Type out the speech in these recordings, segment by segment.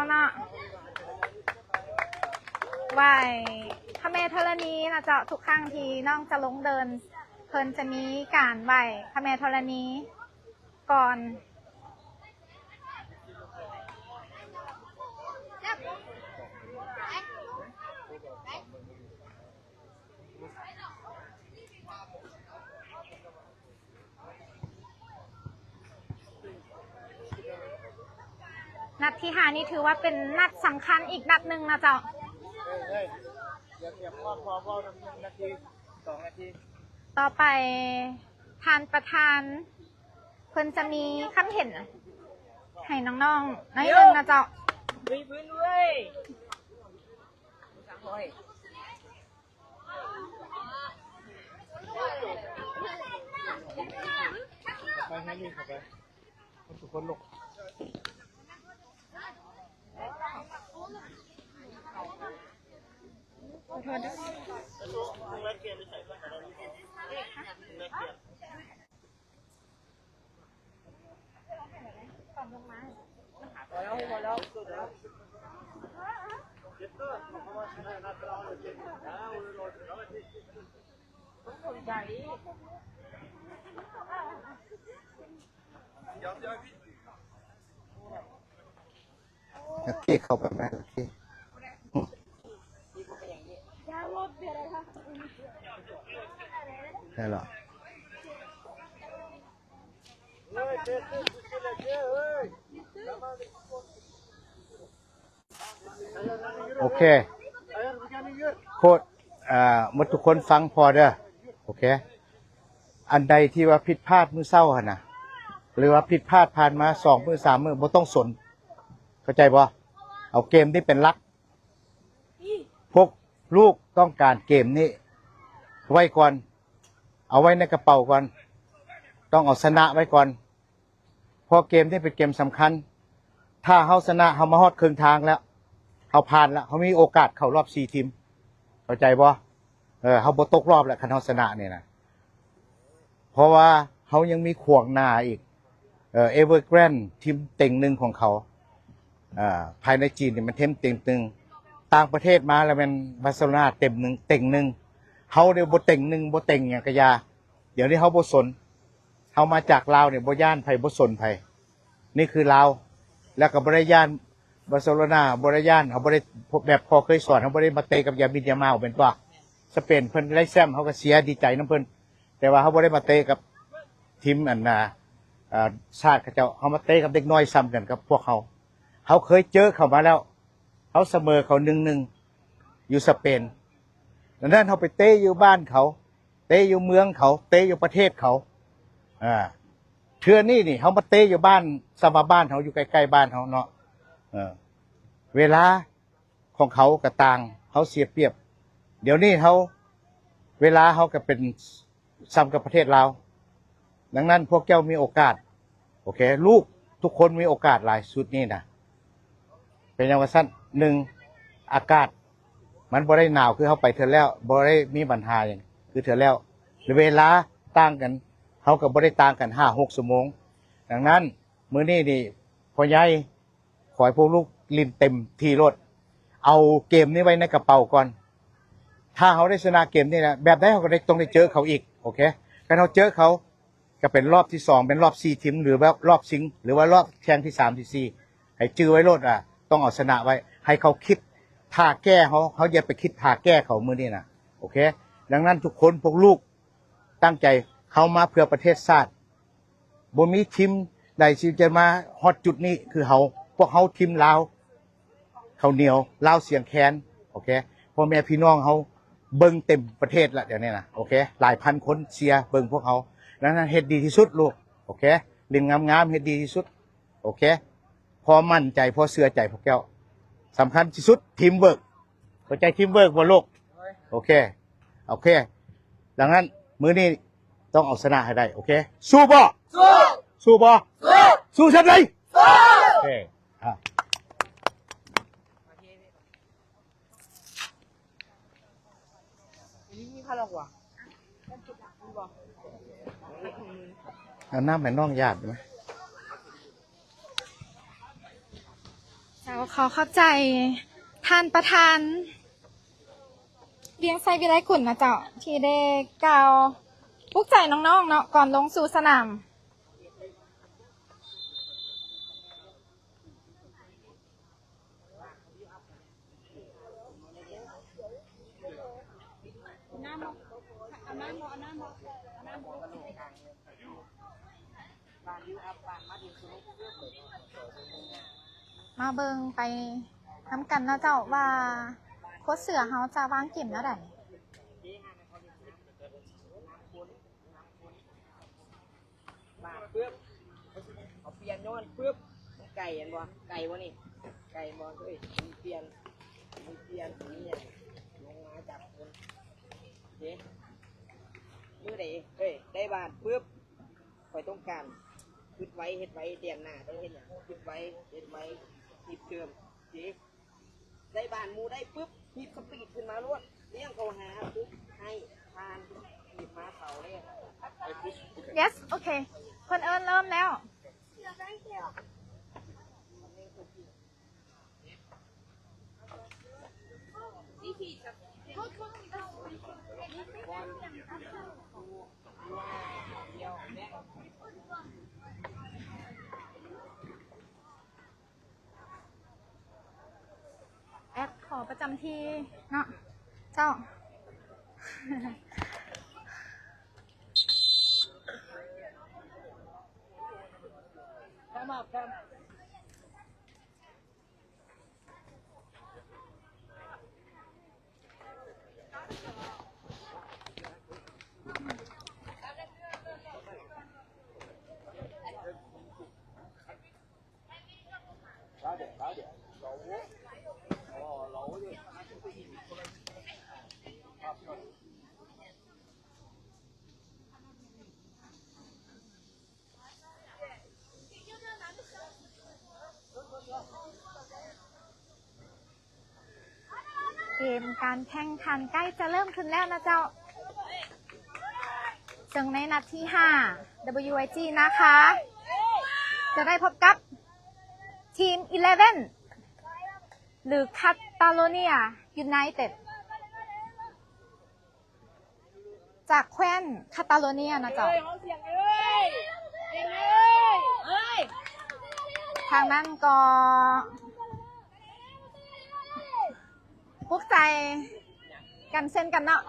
ເນາະ ໄຫວ້ພະແມ່ທໍລະນີນະເຈົ້າ. ທຸກຄັ້ງທີ່ນ້ອງຈະລົງເດີ່ນ ເພິ່ນຈະມີການໄຫວ້ພະແມ່ທໍລະນີກ່ອນ. ນັດທີຫ້ານີ້ຖືວ່າເປັນນັດສຳຄັນອີກນັດໜຶ່ງນະເຈົ້າ. ຕໍ່ໄປທ່ານປະທານເພິ່ນຈະມີຄຳເຫັນໃຫ້ນ້ອງໆໜ້ອຍໜຶ່ງນະເຈົ້າ. ໄປໃຫ້ນີ້ເຂົ້າໄປ ມັນຄືຄົນລົກ. ຂໍໂທດເດີ. ໂອເຄ ເຂົ້າໄປໄໝ ໂອເຄ ໄດ້ລະ. ໂອເຄ ໂຄດ ອ່າ ໝົດທຸກຄົນຟັງພໍເດີ ໂອເຄ. ອັນໃດທີ່ວ່າຜິດພາດມື້ເຊົ້າຫັ້ນນະ ຫຼືວ່າຜິດພາດຜ່ານມາສອງມື້ສາມມື້ ບໍ່ຕ້ອງສົນ ເຂົ້າໃຈບໍ່? ເອົາເກມນີ້ເປັນຫຼັກ. ພວກລູກຕ້ອງການເກມນີ້ໄວ້ກ່ອນ ເອົາໄວ້ໃນກະເປົາກ່ອນ ຕ້ອງເອົາຊະນະໄວ້ກ່ອນ ເພາະເກມນີ້ເປັນເກມສຳຄັນ. ຖ້າເຮົາຊະນະ ເຮົາມາຮອດເຄິ່ງທາງແລ້ວ ເຮົາຜ່ານແລ້ວ ເຮົາມີໂອກາດເຂົ້າຮອບສີ່ທີມ ເຂົ້າໃຈບໍ່? ເອີ ເຮົາບໍ່ຕົກຮອບແລ້ວ ຄັນເຮົາຊະນະນີ້ນະ ເພາະວ່າເຮົາຍັງມີຂວາງໜ້າອີກ. ເອີ Evergrande ທີມເຕັງໜຶ່ງຂອງເຂົາ ເອີ ພາຍໃນຈີນນີ້ມັນເຕັມເຕັງໜຶ່ງ ຕ່າງປະເທດມາແລ້ວແມ່ນບາເຊໂລນາເຕັມໜຶ່ງ ເຕັງໜຶ່ງ. ເຮົານີ້ບໍ່ເຕັງໜຶ່ງ ບໍ່ເຕັງຫຍັງກະຢ່າ ດຽວນີ້ເຮົາບໍ່ສົນ ເຮົາມາຈາກລາວນີ້ບໍ່ຢ້ານໃຜ ບໍ່ສົນໃຜ. ນີ້ຄືລາວ ແລ້ວກໍບໍ່ໄດ້ຢ້ານບາເຊໂລນາ ບໍ່ໄດ້ຢ້ານ ເຮົາບໍ່ໄດ້ ແບບພໍ່ເຄີຍສອນ ເຮົາບໍ່ໄດ້ມາເຕະກັບຢາມິນຢາມາວ ແມ່ນບໍ່? ສະເປນເພິ່ນໄດ້ແຊ້ມ ເຮົາກໍເຊຍ ດີໃຈນຳເພິ່ນ ແຕ່ວ່າເຮົາບໍ່ໄດ້ມາເຕະກັບທີມອັນນ່າ ເອີ ຊາດເຂົາເຈົ້າ ເຮົາມາເຕະກັບເດັກນ້ອຍຊ່ຳກັນກັບພວກເຮົາ. ເຮົາເຄີຍເຈີເຂົາມາແລ້ວ ເຮົາສະເໝີເຂົາໜຶ່ງໜຶ່ງ ຢູ່ສະເປນ. ດັ່ງນັ້ນເຮົາໄປເຕະຢູ່ບ້ານເຂົາ ເຕະຢູ່ເມືອງເຂົາ ເຕະຢູ່ປະເທດເຂົາ ອາ ເທື່ອນີ້ນີ້ເຮົາມາເຕະຢູ່ບ້ານ ສ່ຳວ່າບ້ານເຮົາຢູ່ໃກ້ໆບ້ານເຮົາເນາະ ເອີ ເວລາຂອງເຂົາກະຕ່າງ ເຮົາເສຍປຽບ. ດຽວນີ້ເຮົາ ເວລາເຮົາກະເປັນ ສ່ຳກັບປະເທດລາວ. ດັ່ງນັ້ນພວກເຈົ້າມີໂອກາດ ໂອເຄ ລູກທຸກຄົນມີໂອກາດຫຼາຍຊຸດນີ້ນະ. ເປັນຫຍັງວ່າຊັ້ນ? ໜຶ່ງ ອາກາດມັນບໍ່ໄດ້ໜາວຄືເຮົາໄປເທື່ອແລ້ວ ບໍ່ໄດ້ມີບັນຫາຫຍັງຄືເທື່ອແລ້ວ ແລະ ເວລາຕ່າງກັນ ເຮົາກໍບໍ່ໄດ້ຕ່າງກັນຫ້າຫົກຊົ່ວໂມງ. ດັ່ງນັ້ນມື້ນີ້ນີ້ ພໍ່ໃຫຍ່ ຂໍໃຫ້ພວກລູກຫຼິ້ນເຕັມທີ່ໂລດ ເອົາເກມນີ້ໄວ້ໃນກະເປົາກ່ອນ. ຖ້າເຮົາໄດ້ຊະນະເກມນີ້ແລ້ວ ແບບໃດເຮົາກໍໄດ້ ຕ້ອງໄດ້ເຈີເຂົາອີກ ໂອເຄ. ຄັນເຮົາເຈີເຂົາ ກະເປັນຮອບທີສອງ ເປັນຮອບສີ່ທີມ ຫຼືວ່າຮອບຊິງ ຫຼືວ່າຮອບແຂ່ງທີສາມ ທີສີ່ ໃຫ້ຈື່ໄວ້ໂລດວ່າຕ້ອງເອົາຊະນະໄວ້ ໃຫ້ເຂົາຄິດຖ້າແກ້ເຮົາ ເຮົາຢ່າໄປຄິດຖ້າແກ້ເຂົາມື້ນີ້ນະ ໂອເຄ. ດັ່ງນັ້ນທຸກຄົນ ພວກລູກ ຕັ້ງໃຈເຂົ້າມາເພື່ອປະເທດຊາດ ບໍ່ມີທີມໃດທີ່ຈະມາຮອດຈຸດນີ້ຄືເຮົາ. ພວກເຮົາທີມລາວເຂົ້າໜຽວ ລາວສຽງແຄນ ໂອເຄ. ພໍ່ແມ່ພີ່ນ້ອງເຮົາເບິ່ງເຕັມປະເທດລະ ດຽວນີ້ນະ ໂອເຄ. ຫຼາຍພັນຄົນເຊຍເບິ່ງພວກເຮົາ. ດັ່ງນັ້ນເຮັດດີທີ່ສຸດລູກ ໂອເຄ. ຫຼິ້ນງາມໆ ເຮັດດີທີ່ສຸດ ໂອເຄ. ພໍ່ໝັ້ນໃຈ ພໍ່ເຊື່ອໃຈພວກເຈົ້າ. ສຳຄັນທີ່ສຸດທີມເວີກ ເຂົ້າໃຈທີມເວີກບໍ່ລູກ? ໂອເຄ ໂອເຄ. ດັ່ງນັ້ນມື້ນີ້ຕ້ອງເອົາຊະນະໃຫ້ໄດ້ ໂອເຄ. ສູ້ບໍ່? ສູ້! ສູ້ບໍ່? ສູ້! ສູ້ສ່ຳໃດ? ສູ້! ໂອເຄ ອ່າ. ເອົານ້ຳໃຫ້ນ້ອງຢາດໄດ້ໄໝ? ສ ເຈົ້າ ຂໍຂອບໃຈທ່ານປະທານ ວຽງໄຊ ວິໄລກຸນ ນະເຈົ້າ ທີ່ໄດ້ກ່າວປຸກໃຈນ້ອງໆເນາະ ກ່ອນລົງສູ່ສະໜາມ. ມາເບິ່ງໄປນຳກັນເນາະເຈົ້າ ວ່າໂຄດເສືອເຮົາຈະວາງເກມແນວໃດ. ບາດປຶບ ເອົາປ່ຽນຍ້ອນປຶບ ມັນໄກແມ່ນບໍ່? ໄກບໍ່ນີ້? ໄກບໍ່? ເອີຍ ມັນປ່ຽນ ມັນປ່ຽນ ນີ້ ລົງມາຈັບຄົນ ເດ້ ມື້ໃດ ເອີຍ ໄດ້ບາດປຶບ ຂ້ອຍຕ້ອງການ ຄຶດໄວ ເຮັດໄວ ແດນໜ້າຕ້ອງເຮັດຫຍັງ? ຄຶດໄວ ເຮັດໄວ ຮີບເຕີມ ເດ້. ໄດ້ບານໝູ່ໄດ້ປຶບ ຮີບສະປີດຂຶ້ນມາໂລດ ລ້ຽງເຂົ້າຫາປຶບ ໃຫ້ຜ່ານ ຮີບມາເຂົ້າແລ້ວ. Yes, okay. ເພິ່ນເອີ້ນເລີ່ມແລ້ວ. ແອັດຂໍປະຈຳທີ່ເນາະເຈົ້າ. ເກມການແຂ່ງຂັນໃກ້ຈະເລີ່ມຂຶ້ນແລ້ວນະເຈົ້າ. ເຊິ່ງໃນນັດທີຫ້າ WYG ນະຄາ ຈະໄດ້ພົບກັບທີມ Eleven ຫຼື Catalonia United ຈາກແຄວ້ນ Catalonia ນະເຈົ້າ. ທາງນັ້ນກໍປຸກໃຈກັນເຊັ່ນກັນເນາະ.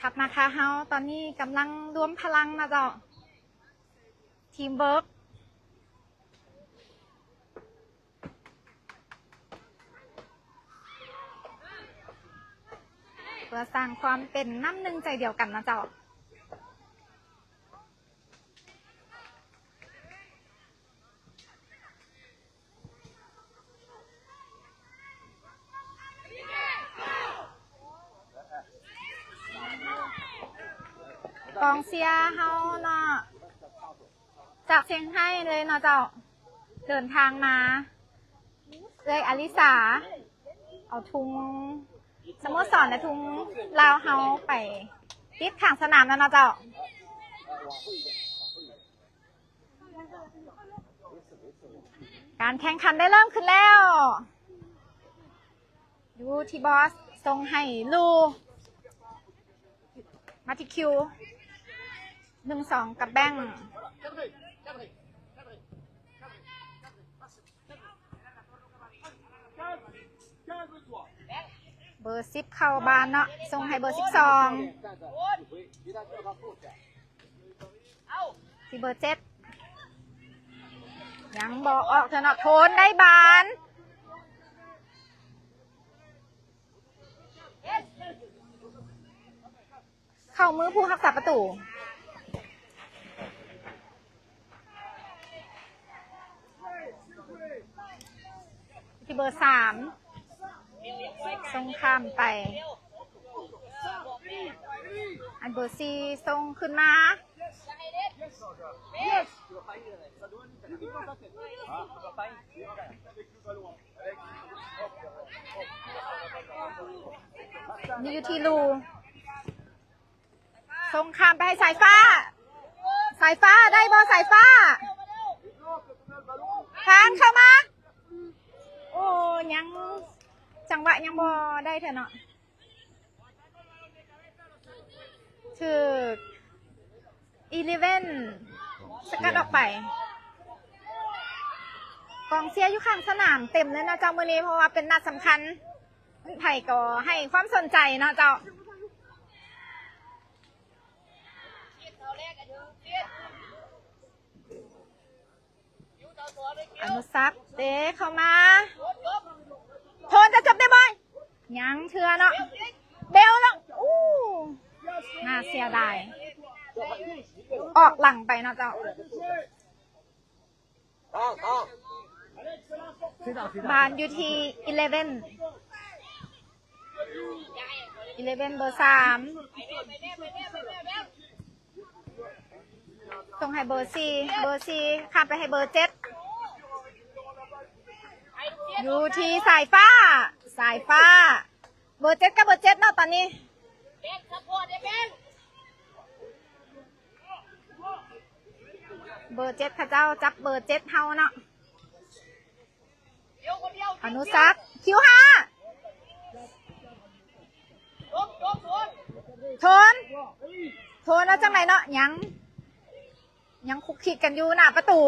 ທັບນາຄາເຮົາຕອນນີ້ກຳລັງລວມພະລັງນະເຈົ້າ. ທີມເວີກ ເພື່ອສ້າງຄວາມເປັນນ້ຳໜຶ່ງໃຈດຽວກັນນະເຈົ້າ. ເ ເຊຍເຮົາເນາະ ຈາກຊຽງໄຮ້ເລີຍເນາະເຈົ້າ ເດີນທາງມາ ເອື້ອຍອາລິສາ ເອົາທຸງສະໂມສອນ ແລະ ທຸງລາວເຮົາໄປຕິດຂ້າງສະໜາມແລ້ວເນາະເຈົ້າ. ການແຂ່ງຂັນໄດ້ເລີ່ມຂຶ້ນແລ້ວ. ຢູ່ທີ່ບອສ ສົ່ງໃຫ້ລູ ມາທີ່ຄິວ ໜຶ່ງສອງ ກັບແບັງ ເບີສິບເຂົ້າບານເນາະ ສົ່ງໃຫ້ເບີສິບສອງ ທີ່ເບີເຈັດ ຍັງບໍ່ອອກເທື່ອເນາະ ໂທນໄດ້ບານ ເຂົ້າມືຜູ້ຮັກສາປະຕູ ທີ່ເບີສາມ ສົ່ງຂ້າມໄປ ອັນເບີສີ່ສົ່ງຂຶ້ນມາ ນີ້ຢູ່ທີ່ລູ ສົ່ງຂ້າມໄປໃຫ້ສາຍຟ້າ ສາຍຟ້າໄດ້ບໍ່ ສາຍຟ້າ ຜ່ານເຂົ້າມາ ໂອ້ ຍັງ ຈັງຫວະຍັງບໍ່ໄດ້ເທື່ອເນາະ ຖືກ ອີເລເວັນ ສະກັດອອກໄປ ກອງເຊຍຢູ່ຂ້າງສະໜາມເຕັມເລີຍເນາະເຈົ້າ ມື້ນີ້ ເພາະວ່າເປັນນັດສຳຄັນ ໃຜກໍໃຫ້ຄວາມສົນໃຈເນາະເຈົ້າ. ອະນຸສັກ ເຕະເຂົ້າມາ ໂທນຈະຈັບໄດ້ບໍ່ ຍັງເທື່ອເນາະ ເບວເນາະ ອູ້ ໜ້າເສຍດາຍ ອອກຫຼັງໄປເນາະເຈົ້າ. ບານຢູ່ທີ່ອີເລເວັນ ອີເລເວັນເບີສາມ ສົ່ງໃຫ້ເບີສີ່ ເບີສີ່ຂ້າມໄປໃຫ້ເບີເຈັດ ຢູ່ທີ່ສາຍຟ້າ ສາຍຟ້າ ເບີເຈັດກັບເບີເຈັດເນາະຕອນນີ້ ເບີເຈັດເຂົາເຈົ້າຈັບເບີເຈັດເຮົາເນາະ ອະນຸສັກ ຄິວຫ້າ ໂທນ ໂທນວ່າຈັ່ງໃດເນາະ ຍັງ ຍັງຄຸກຄິກກັນຢູ່ໜ້າປະຕູ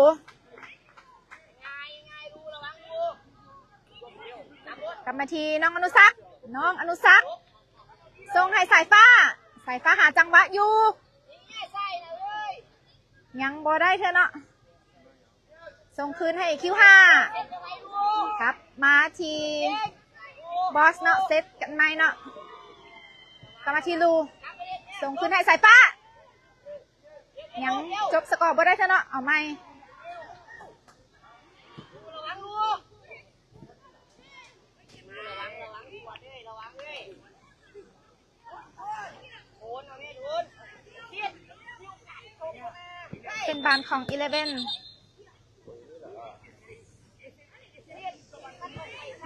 ກັບມາທີ່ນ້ອງອະນຸສັກ ນ້ອງອະນຸສັກ ສົ່ງໃຫ້ສາຍຟ້າ ສາຍຟ້າຫາຈັງຫວະຢູ່ ຍັງບໍ່ໄດ້ເທື່ອເນາະ. ສົ່ງຄືນໃຫ້ຄິວຫ້າ ກັບມາທີ່ບອສເນາະ ເຊັດກັນໃໝ່ເນາະ ກັບມາທີ່ລູ ສົ່ງຄືນໃຫ້ສາຍຟ້າ ຍັງຈົບສະກໍບໍ່ໄດ້ເທື່ອເນາະ ເອົາໃໝ່. ເປັນບານຂອງອີເລເວັນ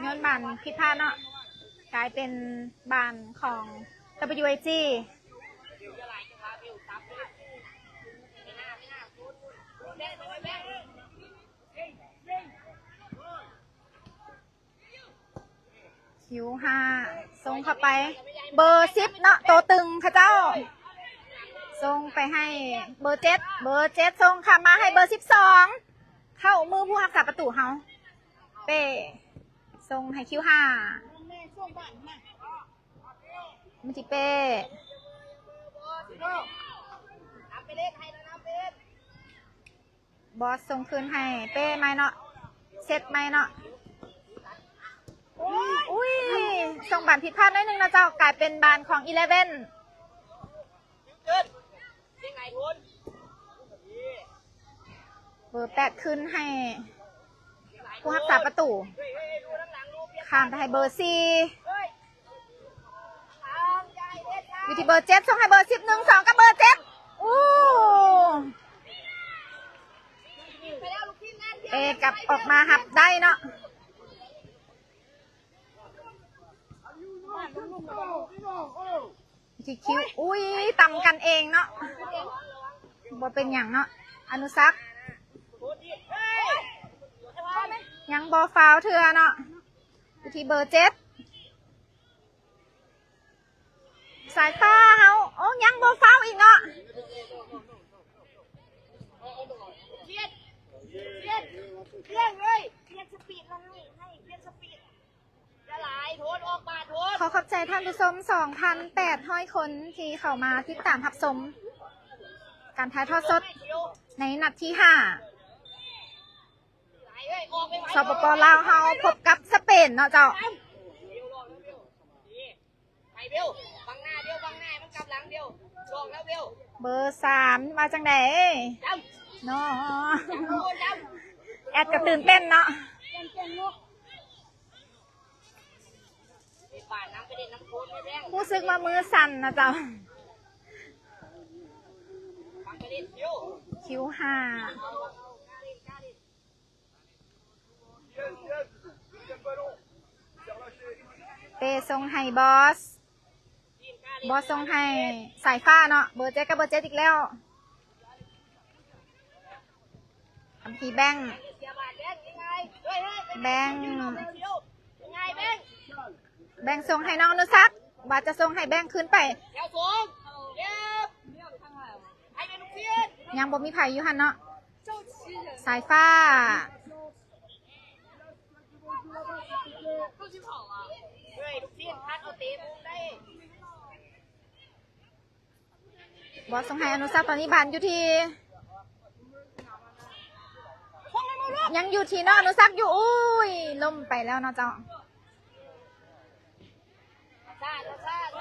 ຍ້ອນບານຜິດພາດເນາະ ກາຍເປັນບານຂອງ WAG. ຄິວຫ້າ ສົ່ງເຂົ້າໄປ ເບີສິບເນາະ ໂຕຕຶງເຂົາເຈົ້າ ສົ່ງໄປໃຫ້ເບີເຈັດ ເບີເຈັດສົ່ງຂ້າມມາໃຫ້ເບີສິບສອງ ເຂົ້າມືຜູ້ຮັກສາປະຕູເຮົາ ເປ້ ສົ່ງໃຫ້ຄິວຫ້າ ມາທີ່ເປ້ ບອສສົ່ງຄືນໃຫ້ເປ້ໃໝ່ເນາະ ເຊັດໃໝ່ເນາະ ອຸ້ຍ ສົ່ງບານຜິດພາດໜ້ອຍໜຶ່ງເນາະເຈົ້າ ກາຍເປັນບານຂອງອີເລເວັນ ເບີແປດຄືນໃຫ້ຜູ້ຮັກສາປະຕູ ຂ້າມໄປໃຫ້ເບີສີ່ ຢູ່ທີ່ເບີເຈັດ ສົ່ງໃຫ້ເບີສິບ ໜຶ່ງສອງ ກັບເບີເຈັດ ອູ້ ກັບອອກມາຮັບໄດ້ເນາະ. ທີ່ຄິວ ອຸ້ຍ ຕຳກັນເອງເນາະ ບໍ່ເປັນຫຍັງເນາະ. ອະນຸສັກ ຍັງບໍ່ຟາວເທື່ອເນາະ ຢູ່ທີ່ເບີເຈັດ ສາຍຟ້າເຮົາ ໂອ້ ຍັງບໍ່ຟາວອີກເນາະ. ຂໍຂອບໃຈທ່ານຜູ້ຊົມສອງພັນແປດຮ້ອຍຄົນທີ່ເຂົ້າມາຕິດຕາມຮັບຊົມການຖ່າຍທອດສົດໃນນັດທີຫ້າ ສປປ ລາວເຮົາພົບກັບສະເປນເນາະເຈົ້າ. ໄປເບວ ບັງໜ້າເບວ ບັງໜ້າໃຫ້ມັນກັບຫຼັງເບວ ອອກແລ້ວເບວ. ເບີສາມວ່າຈັ່ງໃດເນາະ ແອດກໍຕື່ນເຕັ້ນເນາະ ຮູ້ສຶກວ່າມືສັ່ນນະເຈົ້າ. ຄິວຫ້າ ເປສົ່ງໃຫ້ບອສ ບອສສົ່ງໃຫ້ສາຍຟ້າເນາະ ເບີເຈັດກັບເບີເຈັດອີກແລ້ວ ທີ່ແບງ ແບງ ແບງສົ່ງໃຫ້ນ້ອງອະນຸສັກ ວ່າຈະສົ່ງໃຫ້ແບງຄືນໄປ ຍັງບໍ່ມີໃຜຢູ່ຫັ້ນເນາະ ສາຍຟ້າ ບອສສົ່ງໃຫ້ອະນຸສັກ ຕອນນີ້ບານຢູ່ທີ່ ຍັງຢູ່ທີ່ນ້ອງອະນຸສັກຢູ່ ອຸ້ຍ ລົ້ມໄປແລ້ວເນາະເຈົ້າ.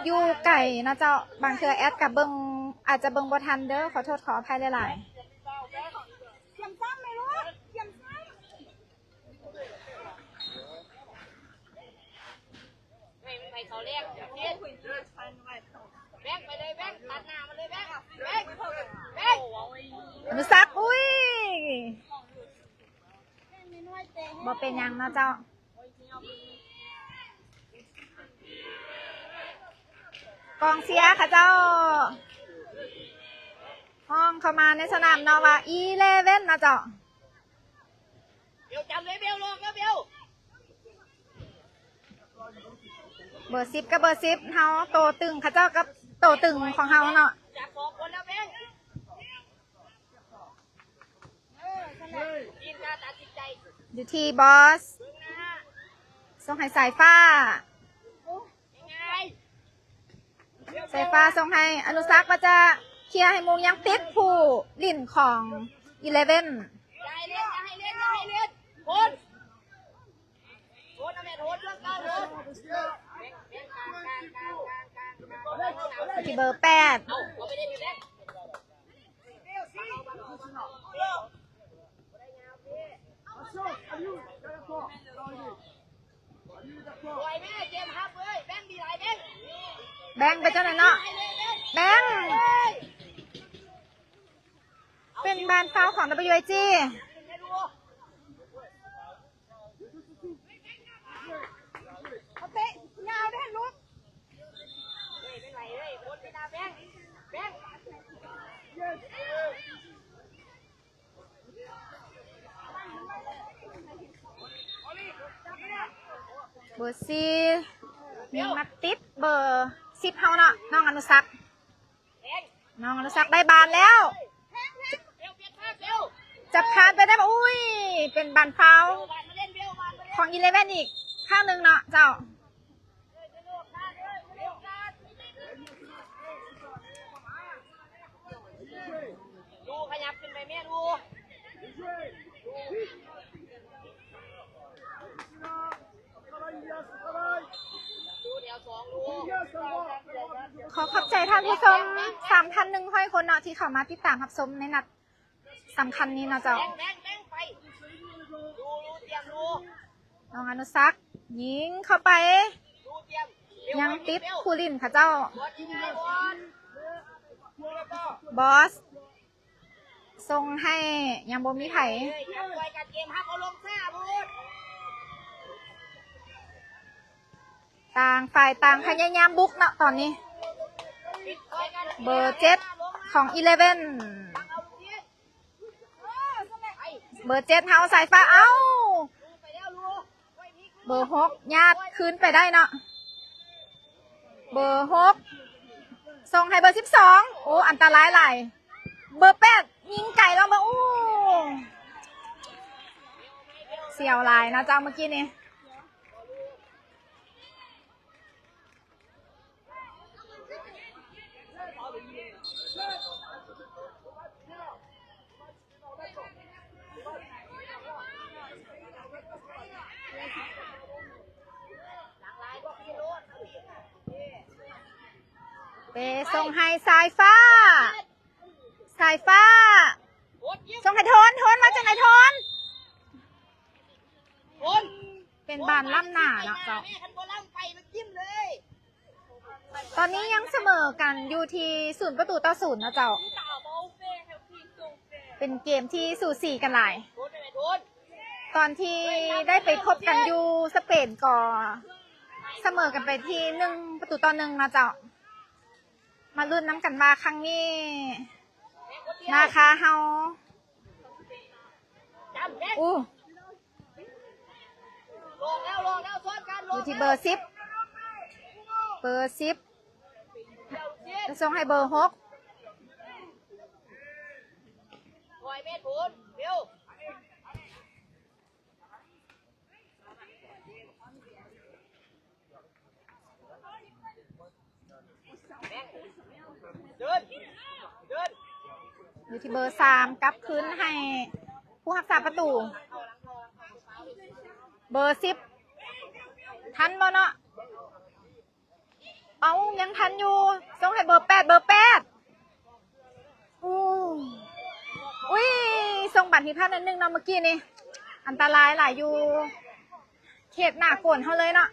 ຢູ່ໄກເນາະເຈົ້າ ບາງເທື່ອແອດກໍເບິ່ງ ອາດຈະເບິ່ງບໍ່ທັນເດີ ຂໍໂທດຂໍອະໄພຫຼາຍໆ. ໃຫ້ມັນໄປເຂົາແລກ ແບງໄປເລີຍ ແບງ ຕັດໜ້າມັນເລີຍ ແບງ ແບງ ແບງ ອະນຸສັກ ອຸ້ຍ ບໍ່ເປັນຫຍັງເນາະເຈົ້າ. ກອງເຊຍເຂົາເຈົ້າຮ້ອງເຂົ້າມາໃນສະໜາມເນາະວ່າ ອີເລເວັນ ເນາະເຈົ້າ. ເບີສິບກັບເບີສິບເຮົາ ໂຕຕຶງເຂົາເຈົ້າກັບໂຕຕຶງຂອງເຮົາເນາະ. ຢູ່ທີ່ບອສ ສົ່ງໃຫ້ສາຍຟ້າ ສາຍຟ້າສົ່ງໃຫ້ອະນຸສັກ ວ່າຈະເຄຍໃຫ້ມຸງ ຍັງຕິດຜູ້ຫຼິ້ນຂອງອີເລເວັນ ທີ່ເບີແປດ. ແບງໄປຈັ່ງໃດເນາະ ແບງ ເປັນບານຟາວຂອງ WIG. ເຕະຍາວເດ້ລູກ ເບີສີ່ ຍິງມາຕິດເບີສິບເຮົາເນາະ ນ້ອງອະນຸສັກ. ນ້ອງອະນຸສັກໄດ້ບານແລ້ວ ຈະຜ່ານໄປໄດ້ບໍ່? ອຸ້ຍ ເປັນບານຟາວຂອງອີເລເວັນອີກຄັ້ງໜຶ່ງເນາະເຈົ້າ. ຂໍຂອບໃຈທ່ານຜູ້ຊົມສາມພັນໜຶ່ງຮ້ອຍຄົນເນາະ ທີ່ເຂົ້າມາຕິດຕາມຮັບຊົມໃນນັດສຳຄັນນີ້ເນາະເຈົ້າ. ນ້ອງອະນຸສັກ ຍິງເຂົ້າໄປ ຍັງຕິດຜູ້ຫຼິ້ນເຂົາເຈົ້າ. ບອສ ສົ່ງໃຫ້ ຍັງບໍ່ມີໃຜ. ຕ່າງຝ່າຍຕ່າງພະຍາຍາມບຸກເນາະຕອນນີ້. ເບີເຈັດຂອງອີເລເວັນ ເບີເຈັດເຮົາ ສາຍຟ້າ ເອົ້າ ເບີຫົກຍາດຄືນໄປໄດ້ເນາະ. ເບີຫົກສົ່ງໃຫ້ເບີສິບສອງ ໂອ້ ອັນຕະລາຍຫຼາຍ. ເບີແປດຍິງໄກລອງເບິ່ງ ໂອ້ ສຽວຫຼາຍເນາະເຈົ້າ ເມື່ອກີ້ນີ້. ເປສົ່ງໃຫ້ສາຍຟ້າ ສາຍຟ້າ ສົ່ງໃຫ້ໂທນ ໂທນ ວ່າຈັ່ງໃດໂທນ? ເປັນບານລ້ຳໜ້າເນາະເຈົ້າ. ຕອນນີ້ຍັງສະເໝີກັນຢູ່ທີ່ສູນປະຕູຕໍ່ສູນເນາະເຈົ້າ. ເປັນເກມທີ່ສູສີກັນຫຼາຍ. ຕອນທີ່ໄດ້ໄປພົບກັນຢູ່ສະເປນກໍສະເໝີກັນໄປທີ່ໜຶ່ງປະຕູຕໍ່ໜຶ່ງເນາະເຈົ້າ. ມາລຸ້ນນຳກັນວ່າຄັ້ງນີ້ນາຄາເຮົາ ອູ້ ຢູ່ທີ່ເບີສິບ ເບີສິບ ຈະສົ່ງໃຫ້ເບີຫົກ. ຢູ່ທີ່ເບີສາມ ກັບຄືນໃຫ້ຜູ້ຮັກສາປະຕູ ເບີສິບ ທັນບໍ່ເນາະ? ເອົ້າ ຍັງທັນຢູ່ ສົ່ງໃຫ້ເບີແປດ ເບີແປດ. ອູ້ ອຸ້ຍ ສົ່ງບານຜິດພາດໜ້ອຍໜຶ່ງເນາະ ເມື່ອກີ້ນີ້ ອັນຕະລາຍຫຼາຍຢູ່ເຂດໜ້າໂກນເຮົາເລີຍເນາະ.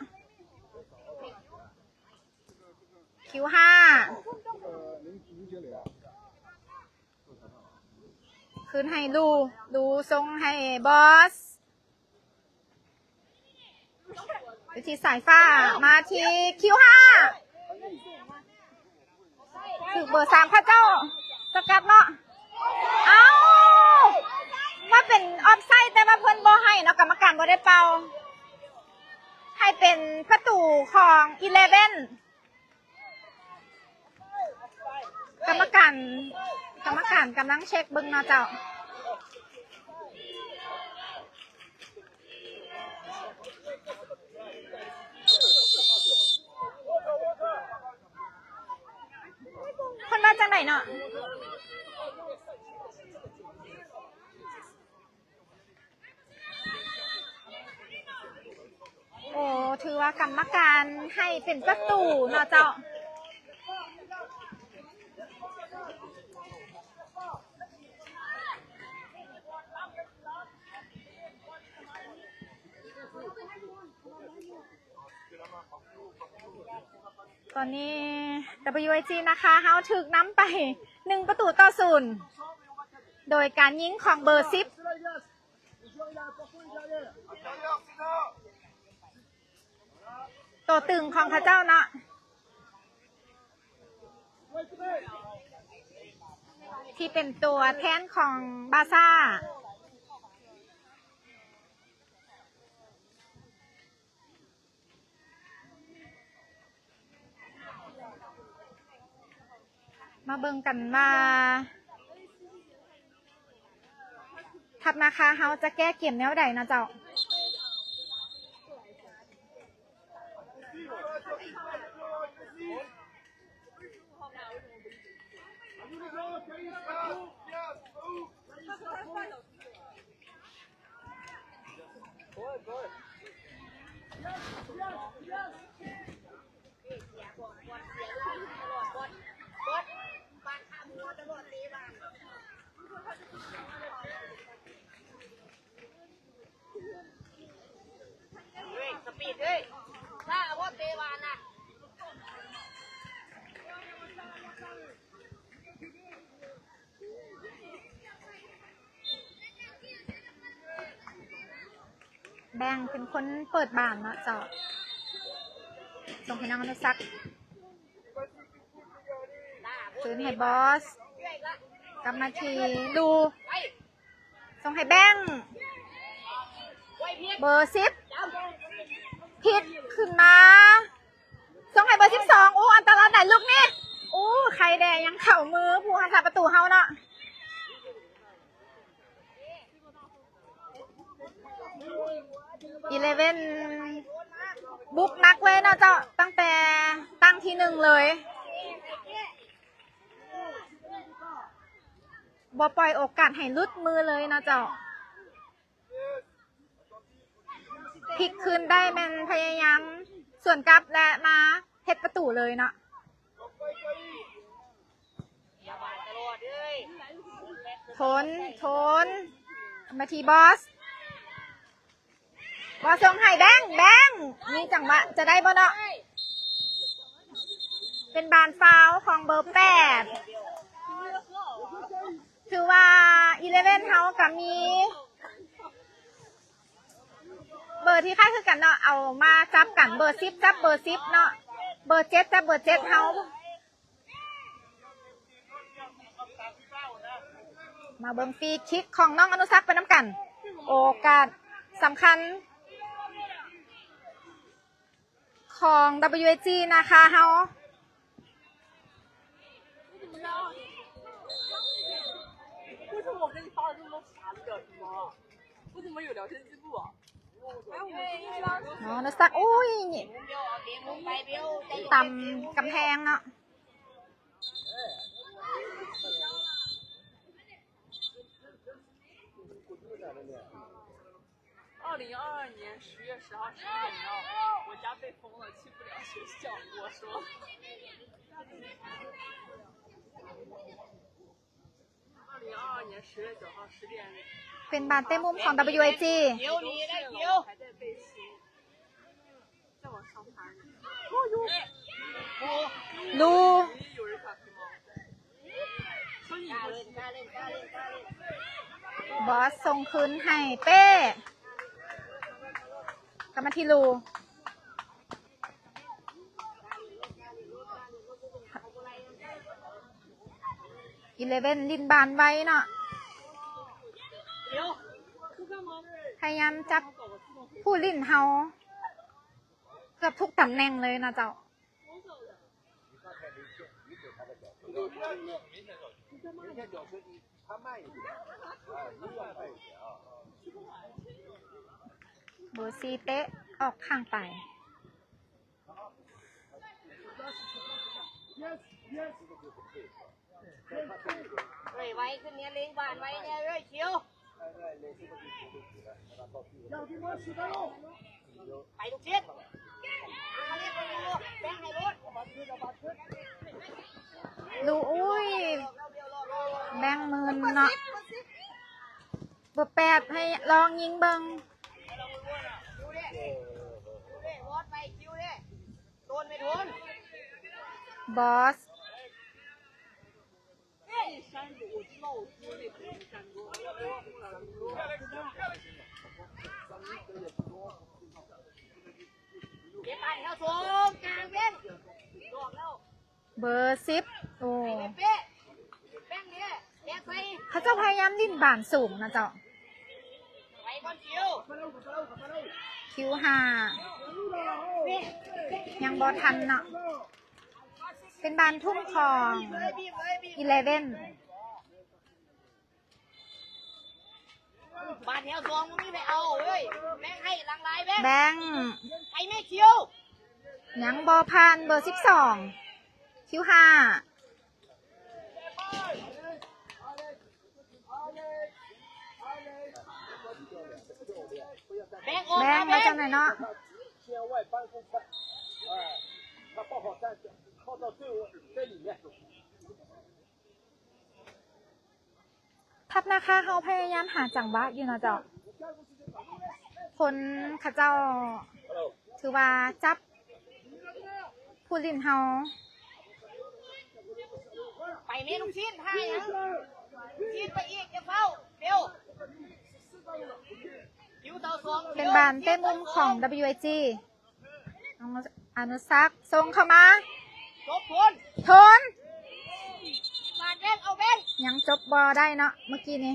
ຄິວຫ້າ ຄືນໃຫ້ລູ ລູສົ່ງໃຫ້ບອສ ໄປທີ່ສາຍຟ້າ ມາທີ່ຄິວຫ້າ ຖືກເບີສາມເຂົາເຈົ້າສະກັດເນາະ. ເອົ້າ ວ່າເປັນອອບໄຊ ແຕ່ວ່າເພິ່ນບໍ່ໃຫ້ເນາະ ກຳມະການບໍ່ໄດ້ເປົ່າ. ໃຫ້ເປັນປະຕູຂອງອີເລເວັນ. ກຳມະການ ກຳມະການກຳລັງເຊັກເບິ່ງເນາະເຈົ້າ. ເພິ່ນວ່າຈັ່ງໃດເນາະ? ໂອ້ ຖືວ່າກຳມະການໃຫ້ເປັນປະຕູເນາະເຈົ້າ. ຕອນນີ້ ດັບເບິນຢູໄອຈີ ນາຄາເຮົາຖືກນຳໄປ ໜຶ່ງປະຕູຕໍ່ສູນ ໂດຍການຍິງຂອງເບີສິບ ຕົວຕຶງຂອງເຂົາເຈົ້າເນາະ ທີ່ເປັນຕົວແທນຂອງບາຊາ. ມາເບິ່ງກັນວ່າ ທັບນາຄາເຮົາຈະແກ້ເກມແນວໃດເນາະເຈົ້າ. ເຮີ້ຍ ສະປີດເຮີ້ຍ ຊ້າໂພດເຕະບານນະ. ແບງເປັນຄົນເປີດບານເນາະເຈົ້າ. ສົ່ງໃຫ້ນ້ອງອະນຸສັກ ຄືນໃຫ້ບອສ ກັບມາທີ່ລູ ສົ່ງໃຫ້ແບງ ເບີສິບ ພິກຂຶ້ນມາ ສົ່ງໃຫ້ເບີສິບສອງ. ໂອ້ ອັນຕະລາຍໄດ໋ລູກນີ້. ໂອ້ ໄຄແດ່ ຍັງເຂົ້າມືຜູ້ຮັກສາປະຕູເຮົາເນາະ. ອີເລເວັນບຸກໜັກເລີຍເນາະເຈົ້າ ຕັ້ງແຕ່ຕັ້ງທີໜຶ່ງເລີຍ ບໍ່ປ່ອຍໂອກາດໃຫ້ຫຼຸດມືເລີຍເນາະເຈົ້າ. ພິກຄືນໄດ້ແມ່ນພະຍາຍາມສວນກັບ ແລະ ມາເຮັດປະຕູເລີຍເນາະ. ທົນ ທົນ ມາທີ່ບອສ ບອສສົ່ງໃຫ້ແບງ ແບງ ມີຈັງຫວະຈະໄດ້ບໍ່ເນາະ. ເປັນບານຟາວຂອງເບີແປດ ຖືວ່າອີເລເວັນເຮົາກະມີເບີທີ່ຄ້າຍຄືກັນເນາະ ເອົາມາຈັບກັນ ເບີສິບຈັບເບີສິບເນາະ ເບີເຈັດຈັບເບີເຈັດເຮົາ. ມາເບິ່ງຟຣີຄິກຂອງນ້ອງອະນຸສັກໄປນຳກັນ ໂອກາດສຳຄັນຂອງ WAG ນາຄາເຮົາ. ເນາະ ອະນຸສັກ ໂອ້ຍ ຕຳກຳແພງເນາະ. 二零二二年十月十号十点，你知道吗？我家被封了，去不了学校。我说，二零二二年十月九号十点， ເປັນບານເຕະມຸມຂອງ WAG. 还在被封。 ລູ ບອສສົ່ງຄືນໃຫ້ເປ້ ກັບມາທີ່ລູ ອີເລເວັນຫຼິ້ນບານໄວເນາະ ພະຍາຍາມຈັບຜູ້ຫຼິ້ນເຮົາ ເກືອບທຸກຕຳແໜ່ງເລີຍນະເຈົ້າ. ເບີສີ່ເຕະອອກຂ້າງໄປ. ເອີຍ ໄວຂຶ້ນແດ່ ເລັ່ງບານໄວແດ່ເອີຍ ຄິວ ໄປລູກຊິດ ດູ ອຸ້ຍ ແບງໝື່ນເນາະ ເບີແປດ ໃຫ້ລອງຍິງເບິ່ງ. ບອສ ເບີສິບ ໂອ້ ເຂົາເຈົ້າພະຍາຍາມຫຼິ້ນບານສູງນະເຈົ້າ. ຄິວຫ້າ ຍັງບໍ່ທັນເນາະ ເປັນບານທຸ່ມຂອງອີເລເວັນ. ບາດແຖວສອງບໍ່ມີໃຜເອົາເວີຍ ແບງໃຫ້ຫຼັງຫຼາຍແບງ ແບງ ໃຜແມ່ຄິວ ຍັງບໍ່ຜ່ານເບີສິບສອງ ຄິວຫ້າ ແບງອອກ ແບງມາຈັ່ງໃດເນາະ. ທັບນາຄາເຮົາພະຍາຍາມຫາຈັງຫວະຢູ່ເນາະເຈົ້າ. ຄົນເຂົາເຈົ້າຖືວ່າຈັບຜູ້ຫຼິ້ນເຮົາ. ໄປແມ່ລູກຊີ້ນ ທ່າຫຍັງ? ລູກຊີ້ນໄປອີກ ຢ່າເຝົ້າ ເຮັວ ຄິວເຕົາສ ເປັນບານເຕະມຸມຂອງ WIG ນ້ອງອະນຸສັກສົ່ງເຂົ້າມາ ໂທນ ໂທນ ຍັງຈົບບໍ່ໄດ້ເນາະເມື່ອກີ້ນີ້.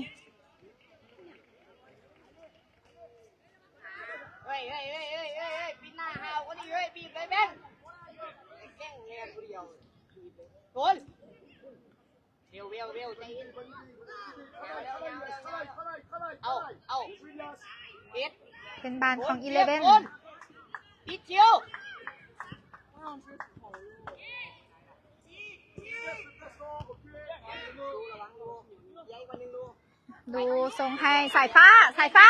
ເຮີ້ຍ ເຮີ້ຍ ເຮີ້ຍ ເຮີ້ຍ ເຮີ້ຍ ເຮີ້ຍ ປິດໜ້າຫາວກວ່ານີ້ ເຮີ້ຍ ບີບເລີຍແບງ ແບງແລ່ນຜູ້ດຽວ ໂດນ ເວວ ເວວ ເວວ ໃຈເຢັນ ເອົາ ເອົາ ເຮັດ ເປັນບານຂອງອີເລເວັນ ໂດນ ປິດຄິວ ດູສົ່ງໃຫ້ສາຍຟ້າ ສາຍຟ້າ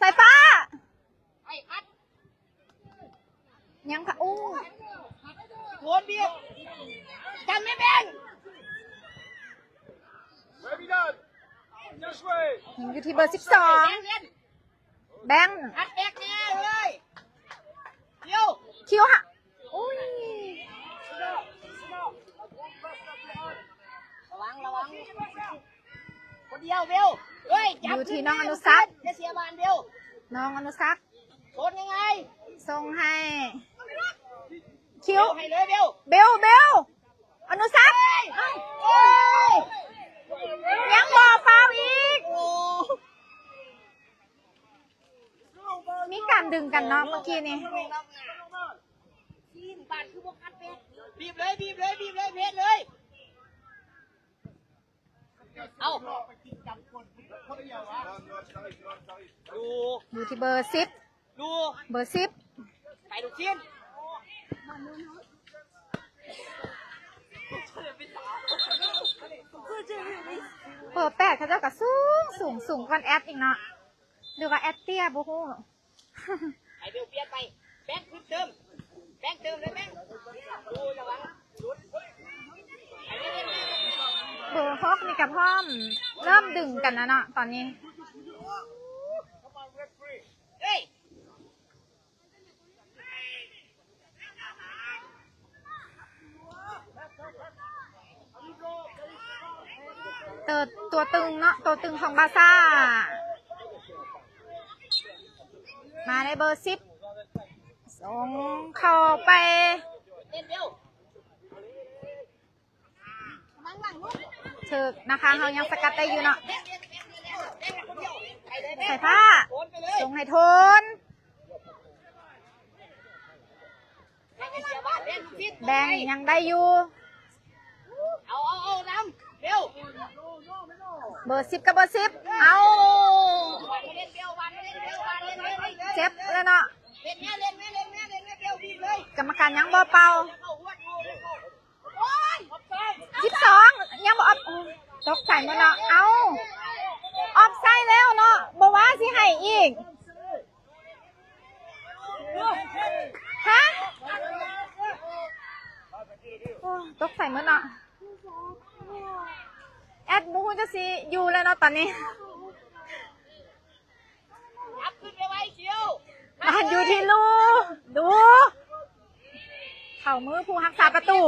ສາຍຟ້າ ຍັງ ໂອ້ ໂທນບີບ ກັນແມ່ແບງ ຍັງຢູ່ທີ່ເບີສິບສອງ ແບງ ຮັດແບັກແນ່ເລີຍ ຄິວ ຄິວຫະ ໂອ້ຍ ລະວັງ ລະວັງ ຄົນດຽວ ເບວ ເອີຍ ຢູ່ທີ່ນ້ອງອະນຸສັກ ຢ່າເສຍບານ ເບວ ນ້ອງອະນຸສັກ ໂທນຍັງໄງ ສົ່ງໃຫ້ ຄິວ ໃຫ້ເລີຍ ເບວ ເບວ ເບວ ອະນຸສັກ ເອີຍ ຍັງບໍ່ຟາວອີກ ໂອ້ ມີການດຶງກັນເນາະເມື່ອກີ້ນີ້ ບີບເລີຍ ບີບເລີຍ ບີບເລີຍ ເພດເລີຍ ເອົາ ຢູ່ ຢູ່ທີ່ເບີສິບ ຢູ່ ເບີສິບ ໄປລູກຊີ້ນ ເບີແປດເຂົາເຈົ້າກໍສູງ ສູງ ສູງກວ່າແອັດອີກເນາະ ຫຼືວ່າແອັດເຕ້ຍບໍ່ຮູ້. ໃຫ້ເບວປ່ຽນໄປ ແບງຂຶ້ນເຕີມ ແບງເຕີມເລີຍແບງ ໂອ້ຍ ລະວັງ ເບີຫົກນີ້ກະພ້ອມເລີ່ມດຶງກັນແລ້ວເນາະຕອນນີ້ ເຮີ້ຍ ໂຕ ຕົວຕຶງເນາະ ຕົວຕຶງຂອງບາຊາ ມາໃນເບີສິບ ສົ່ງເຂົ້າໄປ ຖືກນະຄາ ເຮົາຍັງສະກັດໄດ້ຢູ່ເນາະ ສາຍຟ້າ ສົ່ງໃຫ້ໂທນ ແບງຍັງໄດ້ຢູ່ ເອົາ ເອົາ ເອົາ ນຳ ເບວ ເບີສິບກັບເບີສິບ ເອົາ ເຈັບແລ້ວເນາະ ກຳມະການຍັງບໍ່ເປົ່າ ສິບສອງ ຍັງບໍ່ອອບ ໂອ້ ຕົກໃສ່ໝົດເນາະ ເອົ້າ ອອບໄຊແລ້ວເນາະ ບໍ່ວ່າຊິໃຫ້ອີກ ຮະ ໂອ້ ຕົກໃສ່ໝົດເນາະ ແອັດບໍ່ຮູ້ຈະຊິຢູ່ແລ້ວເນາະຕອນນີ້. ບານຢູ່ທີ່ລູ ດູ ເຂົ້າມືຜູ້ຮັກສາປະຕູ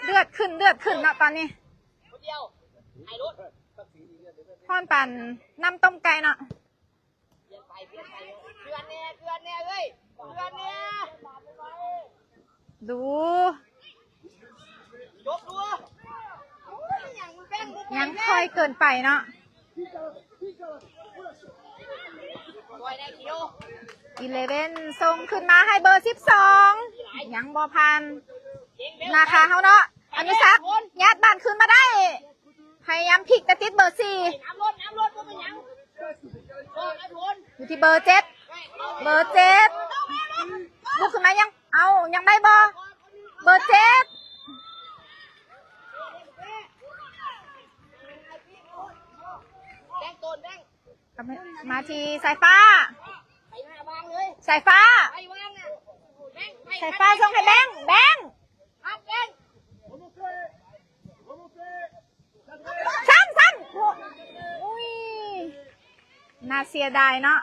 ເດືອດຂຶ້ນ ເດືອດຂຶ້ນເນາະຕອນນີ້ ຮ້ອນປານນ້ຳຕົ້ມໄກ່ເນາະ. ດູ ຍັງຄ່ອຍເກີນໄປເນາະ ອີເລເວັນສົ່ງຂຶ້ນມາໃຫ້ເບີສິບສອງ ຍັງບໍ່ຜ່ານ ນາຄາເຮົາເນາະ ອະນຸສັກ ຍາດບານຄືນມາໄດ້ ພະຍາຍາມພິກ ແຕ່ຕິດເບີສີ່ ຢູ່ທີ່ເບີເຈັດ ເບີເຈັດ ບຸກຂຶ້ນມາ ຍັງ ເອົ້າ ຍັງໄດ້ບໍ່ ເບີເຈັດ ມາທີ່ສາຍຟ້າ ສາຍຟ້າ ສາຍຟ້າສົ່ງໃຫ້ແບງ ແບງ ຊ້ຳ ຊ້ຳ ໂອ້ຍ ໜ້າເສຍດາຍເນາະ.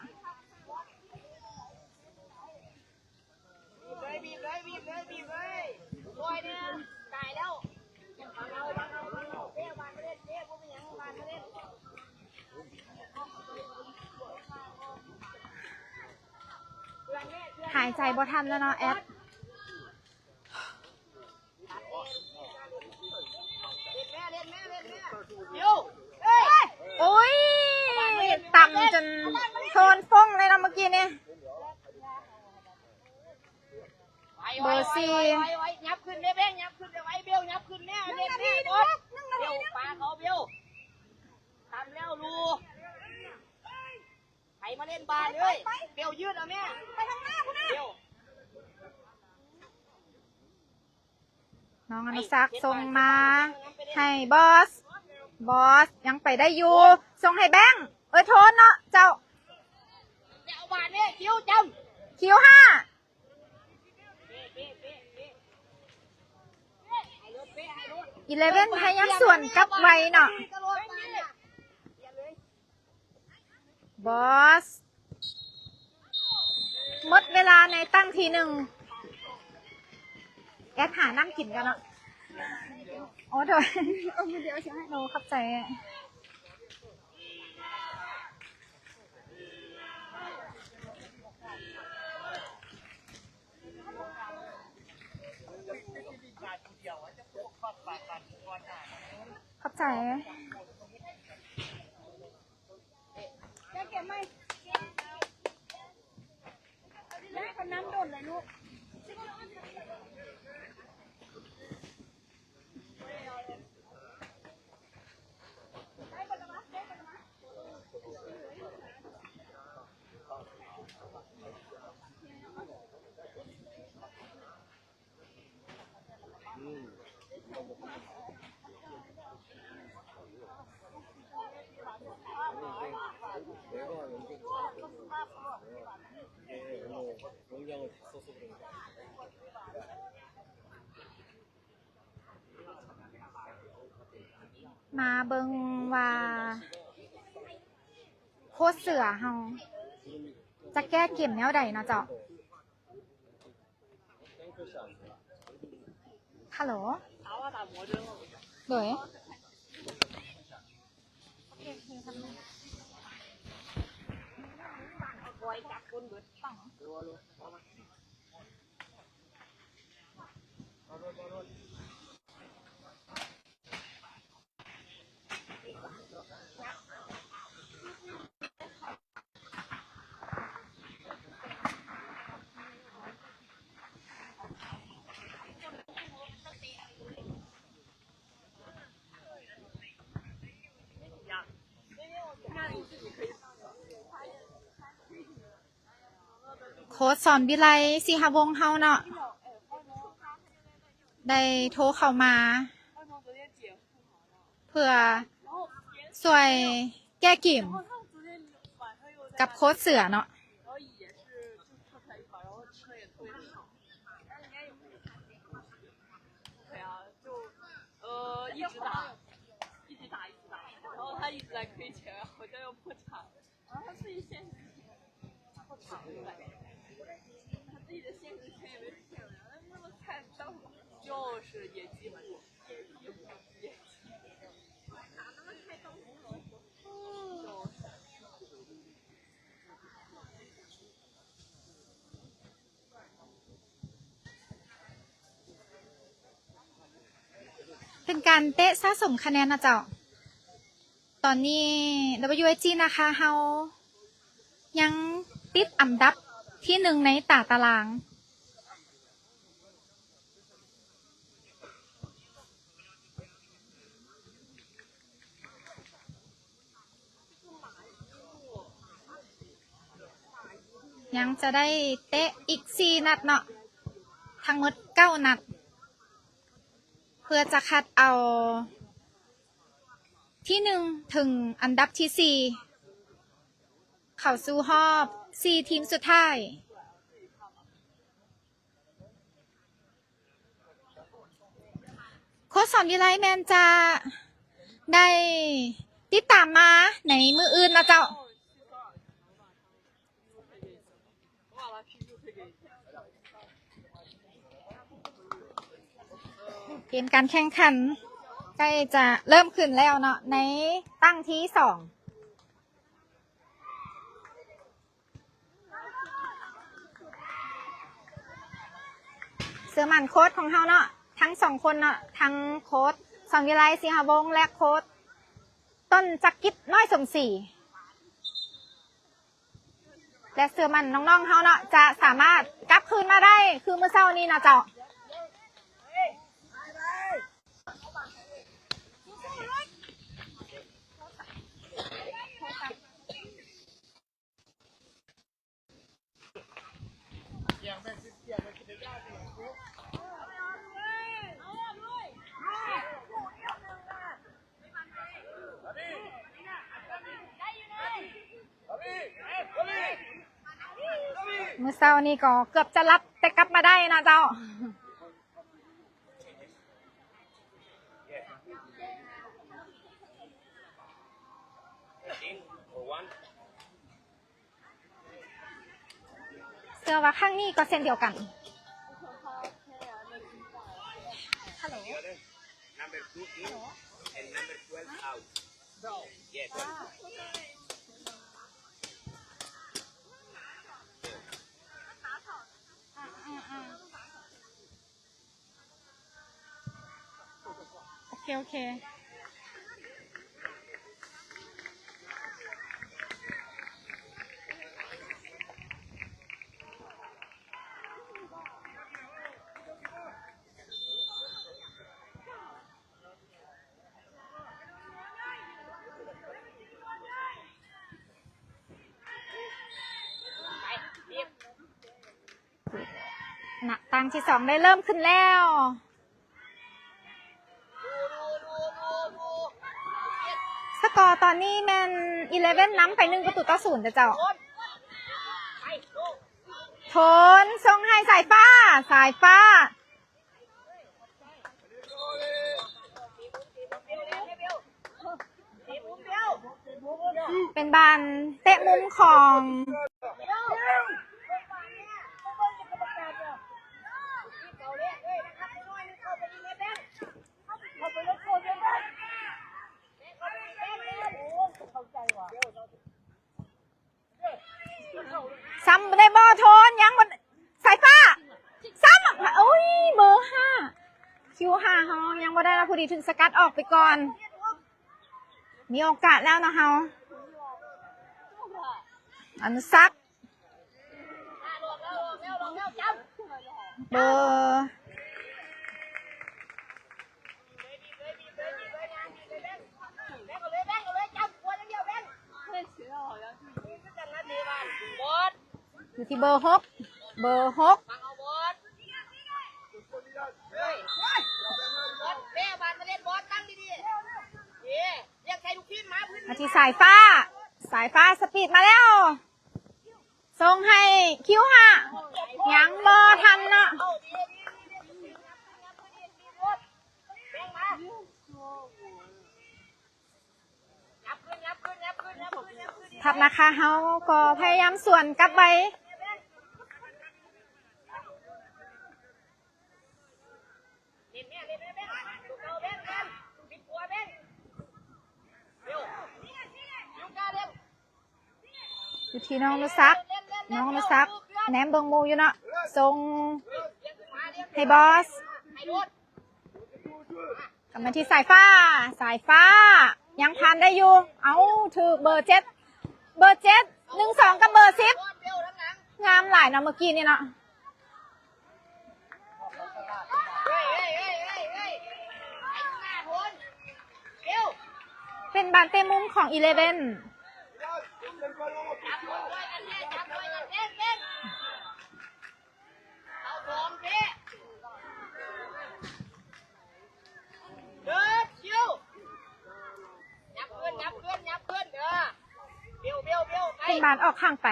ຫາຍໃຈບໍ່ທັນແລ້ວເນາະແອັດ. ໂອ້ຍ ຕຳຈົນໂທນຟົ້ງເລີຍເນາະເມື່ອກີ້ນີ້. ໄປ ໄວ ເບີສີ່ ໄວ ໄວ ໄວ ຫຍັບຂຶ້ນແມ່ແບງ ຫຍັບຂຶ້ນແມ່ໄວ ເບວ ຫຍັບຂຶ້ນແມ່ ເຫຼັ້ນແມ່ ເບວ ປາເຂົາ ເບວ ຕຳແລ້ວລູ ໃຜມາເຫຼັ້ນບານເອີຍ ເບວ ຍືດເອົາແມ່ ໄປທາງໜ້າພຸ້ນນະ ເບວ. ນ້ອງອະນຸສັກສົ່ງມາໃຫ້ບອສ ບອສຍັງໄປໄດ້ຢູ່ ສົ່ງໃຫ້ແບງ ເອີ ໂທນເນາະເຈົ້າ ຄິວຫ້າ ອີເລເວັນ ພະຍາຍາມສວນກັບໄວເນາະ. ບອສ ໝົດເວລາໃນຕັ້ງທີໜຶ່ງ ແອັດຫານ້ຳກິນກ່ອນເນາະ. ໂອ້ ໂດຍ ໂອ້ ຂອບໃຈ. ຂອບໃຈ. ມາເບິ່ງວ່າໂຄດເສືອເຮົາຈະແກ້ເກມແນວໃດເນາະເຈົ້າ. ຮັລໂຫຼ ໂດຍ. ໂຄດສອນວິໄລ ສີຫະວົງເຮົາເນາະ ໄດ້ໂທເຂົ້າມາ ເພື່ອຊ່ວຍແກ້ເກມກັບໂຄດເສືອເນາະ. ເປັນການເຕະສະສົມຄະແນນນະເຈົ້າ. ຕອນນີ້ ດັບເບິນຢູເອສຈີ ນາຄາເຮົາຍັງຕິດອັນດັບທີໜຶ່ງໃນຕາຕະລາງ. ຍັງຈະໄດ້ເຕະອີກສີ່ນັດເນາະ ທັງໝົດເກົ້ານັດ ເພື່ອຈະຄັດເອົາທີໜຶ່ງເຖິງອັນດັບທີສີ່ ເຂົ້າສູ່ຮອບສີ່ທີມສຸດທ້າຍ. ໂຄດສອນວິໄລແມ່ນຈະໄດ້ຕິດຕາມມາໃນມື້ອື່ນນະເຈົ້າ. ເກມການແຂ່ງຂັນໃກ້ຈະເລີ່ມຂຶ້ນແລ້ວເນາະ ໃນຕັ້ງທີສອງ. ເຊື່ອໝັ້ນໂຄ້ດຂອງເຮົາເນາະ ທັງສອງຄົນເນາະ ທັງໂຄ້ດສອນວິໄລ ສີຫະວົງ ແລະ ໂຄ້ດຕົ້ນຈັກກິດ ນ້ອຍສົມສີ ແລະ ເຊື່ອໝັ້ນນ້ອງໆເຮົາເນາະ ຈະສາມາດກັບຄືນມາໄດ້ຄືມື້ເຊົ້ານີ້ນະເຈົ້າ. ມື້ເຊົ້ານີ້ກໍເກືອບຈະຫຼັບ ແຕ່ກັບມາໄດ້ນະເຈົ້າ. ເຊື່ອວ່າຄັ້ງນີ້ກໍເຊັ່ນດຽວກັນ. ໂອເຄ ໂອເຄ. ນະ ຕັ້ງທີສອງໄດ້ເລີ່ມຂຶ້ນແລ້ວ. ສະກໍຕອນນີ້ແມ່ນອີເລເວັນນຳໄປໜຶ່ງປະຕູຕໍ່ສູນເດີເຈົ້າ. ໂທນສົ່ງໃຫ້ສາຍຟ້າ, ສາຍຟ້າ. ເປັນບານເຕະມຸມຂອງ ຊ້ຳໄດ້ບໍ່ໂທນ ຍັງບໍ່ ສາຍຟ້າ ຊ້ຳ ໂອ້ຍ ເບີຫ້າ ຄິວຫ້າເຮົາຍັງບໍ່ໄດ້ນະ ພໍດີຖືກສະກັດອອກໄປກ່ອນ ມີໂອກາດແລ້ວນະເຮົາ ອະນຸສັກ ເບີ ຢູ່ທີ່ເບີຫົກ ເບີຫົກ ມາທີ່ສາຍຟ້າ ສາຍຟ້າສະປີດມາແລ້ວ. ສົ່ງໃຫ້ຄິວຫ້າ ຍັງບໍ່ທັນເນາະ ທັບນາຄາເຮົາກໍພະຍາຍາມສວນກັບໄວ. ຢູ່ທີ່ນ້ອງອະນຸສັກ ນ້ອງອະນຸສັກແນມເບິ່ງໝູ່ຢູ່ເນາະ ສົ່ງໃຫ້ບອສ ກັບມາທີ່ສາຍຟ້າ ສາຍຟ້າ ຍັງຜ່ານໄດ້ຢູ່ ເອົ້າ ຖືກເບີເຈັດ ເບີເຈັດ ໜຶ່ງສອງ ກັບເບີສິບ ງາມຫຼາຍເນາະ ເມື່ອກີ້ນີ້ເນາະ. ເປັນບານເຕະມຸມຂອງອີເລເວັນ ເປັນບານອອກຂ້າງໄປ.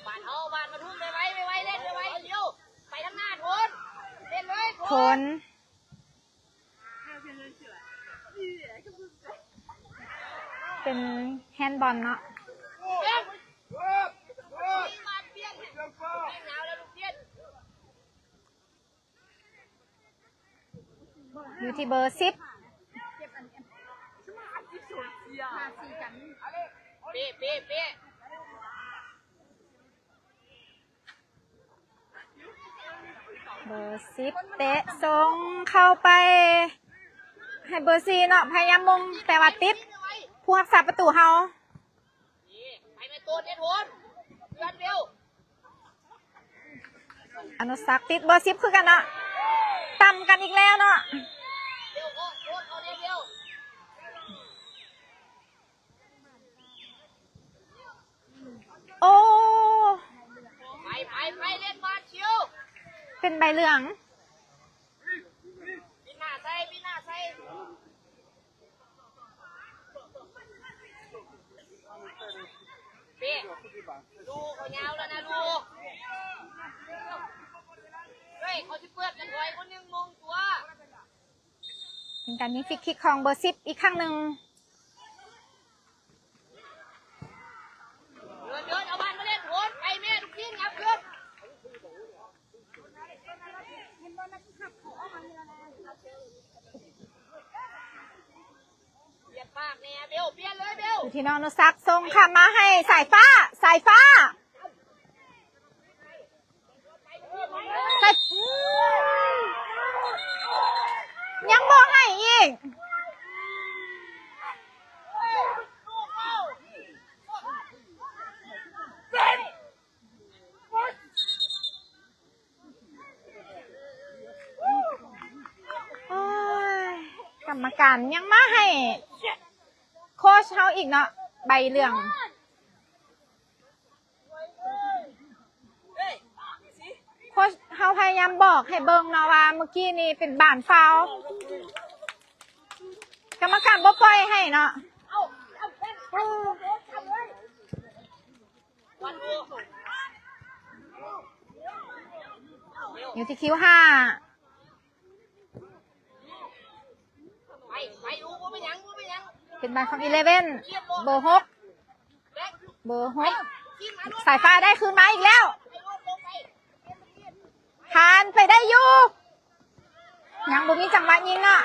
ບານເຮົາ ບານປະທຸມ ໄວໆ ໄວໆ ເຫຼັ້ນໄວໆ ເດວ ໄປທາງໜ້າ ໂທນ ເຫຼັ້ນເລີຍ ໂທນ ເປັນແຮນບອນເນາະ. ຢູ່ທີ່ເບີສິບ ເປະ ເປະ ເປະ ເບີສິບເຕະສົ່ງເຂົ້າໄປໃຫ້ເບີສີ່ເນາະ ພະຍາຍາມມົງ ແຕ່ວ່າຕິດຜູ້ຮັກສາປະຕູເຮົາ. ໄປແມ່ໂຕນເຮັດໂຫນ ເພື່ອນເວວ. ອະນຸສັກຕິດເບີສິບຄືກັນເນາະ ຕຳກັນອີກແລ້ວເນາະ. ໂອ້ ໄປ ໄປ ໄປ ເຫຼັ້ນບານ ເປັນໃບເຫຼືອງ. ເປະ ລູກເຂົາຍາວແລ້ວນະລູກ ເຮີ້ຍ ເຂົາຊິເປີດກັນຖອຍຄົນໜຶ່ງມົງຕົວະ. ເປັນການຍິງຟຣີຄິກຂອງເບີສິບອີກຄັ້ງໜຶ່ງ. ເດີນ ເດີນ ເອົາບານມາເຫຼັ້ນໂຫນ ໄປແມ່ລູກທີມ ຫຍັບຂຶ້ນ. ປຽນປາກແນ່ເບວ ປ່ຽນເລີຍເບວ. ຢູ່ທີ່ນ້ອງອະນຸສັກສົ່ງຂ້າມມາໃຫ້ສາຍຟ້າ ສາຍຟ້າ ສາຍ ອືມ ຍັງບໍ່ໃຫ້ອີກ. ໂອ້ຍ ກຳມະການຍັງມາໃຫ້ໂຄດເຮົາອີກເນາະ ໃບເຫຼືອງ. ໂຄດເຮົາພະຍາຍາມບອກໃຫ້ເບິ່ງເນາະວ່າມື້ກີ້ນີ້ເປັນບານຟາວ ກຳມະການບໍ່ປ່ອຍໃຫ້ເນາະ. ຢູ່ທີ່ຄິວຫ້າ ເປັນບານຂອງອີເລເວັນ ເບີຫົກ ເບີຫົກ ສາຍຟ້າໄດ້ຄືນມາອີກແລ້ວ ຜ່ານໄປໄດ້ຢູ່ ຍັງບໍ່ມີຈັງຫວະຍິງເນາະ.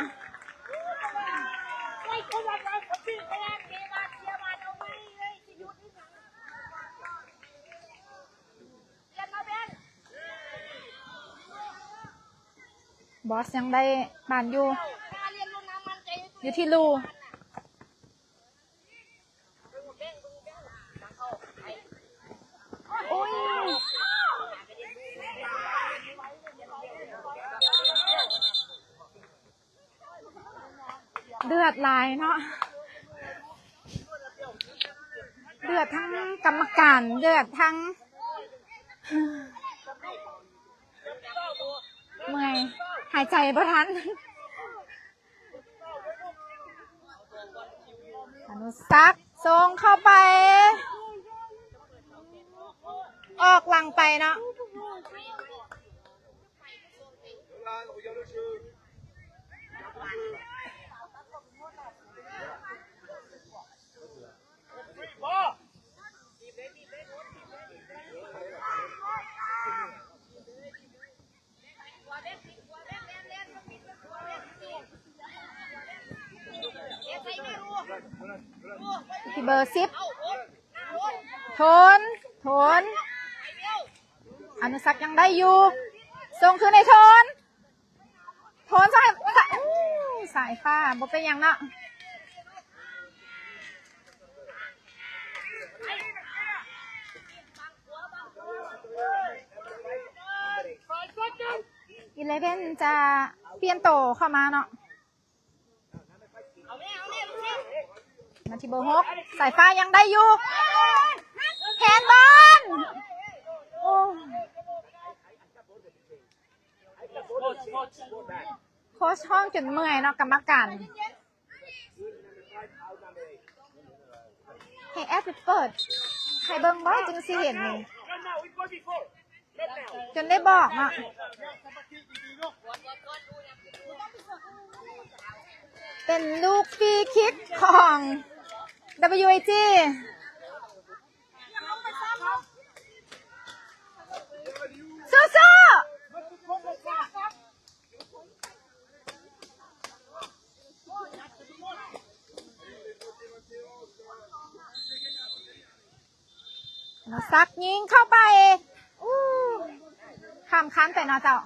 ບອສຍັງໄດ້ບານຢູ່ ຢູ່ທີ່ລູ. ໂອ້ຍ ເດືອດຫຼາຍເນາະ ເດືອດທັງກຳມະການ ເດືອດທັງ ເມື່ອຍ ຫາຍໃຈບໍ່ທັນ. ອະນຸສັກສົ່ງເຂົ້າໄປ ອອກຫຼັງໄປເນາະ. ທີ່ເບີສິບ ໂທນ ໂທນ ອະນຸສັກຍັງໄດ້ຢູ່ ສົ່ງຄືນໃຫ້ໂທນ. ໂທນສາຍ ສາຍຟ້າ ບໍ່ເປັນຫຍັງເນາະ. ອີເລເວັນຈະປ່ຽນໂຕເຂົ້າມາເນາະ. ມາທີ່ເບີຫົກ ສາຍຟ້າຍັງໄດ້ຢູ່ ແຮນບອນ ໂອ້ ໂຄດຮ້ອງຈົນເມື່ອຍເນາະ ກຳມະການ ໃຫ້ແອັດໄປເປີດໃຫ້ເບິ່ງບໍ່ ຈຶ່ງຊິເຫັນ ຈົນໄດ້ບອກເນາະ. ເປັນລູກຟຣີຄິກຂອງ WAG ສູ້ໆ. ສັກຍິງເຂົ້າໄປ ອູ້ ຂ້າມຄັນໄປເນາະເຈົ້າ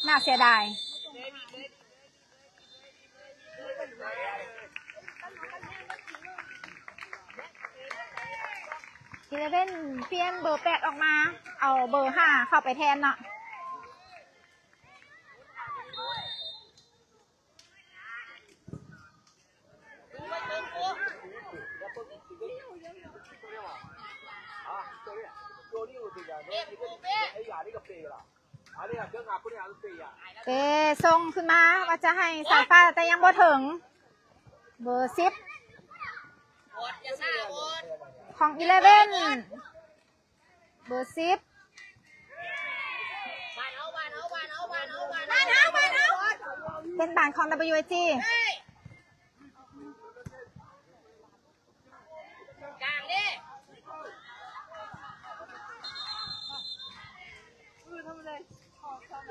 ໜ້າເສຍດາຍ. ອີເລເວັນປ່ຽນເບີແປດອອກມາ ເອົາເບີຫ້າເຂົ້າໄປແທນເນາະ. ເຕະສົ່ງຂຶ້ນມາວ່າຈະໃຫ້ສາຍຟ້າ ແຕ່ຍັງບໍ່ເຖິງ ເບີສິບຂອງອີເລເວັນ ເບີສິບ ເປັນບານຂອງ WIG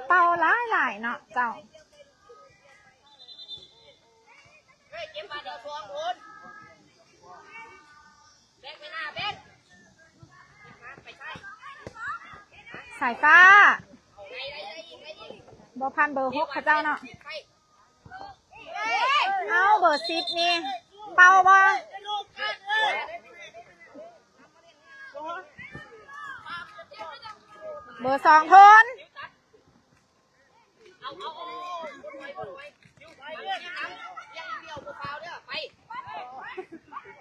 ເປົ້າຫຼາຍໆເນາະເຈົ້າ. ສາຍຟ້າ ບໍ່ຜ່ານເບີຫົກເຂົາເຈົ້າເນາະ. ເອົາ ເບີສິບນີ້ ເປົ່າບໍ່? ເບີສອງ ໂທນ.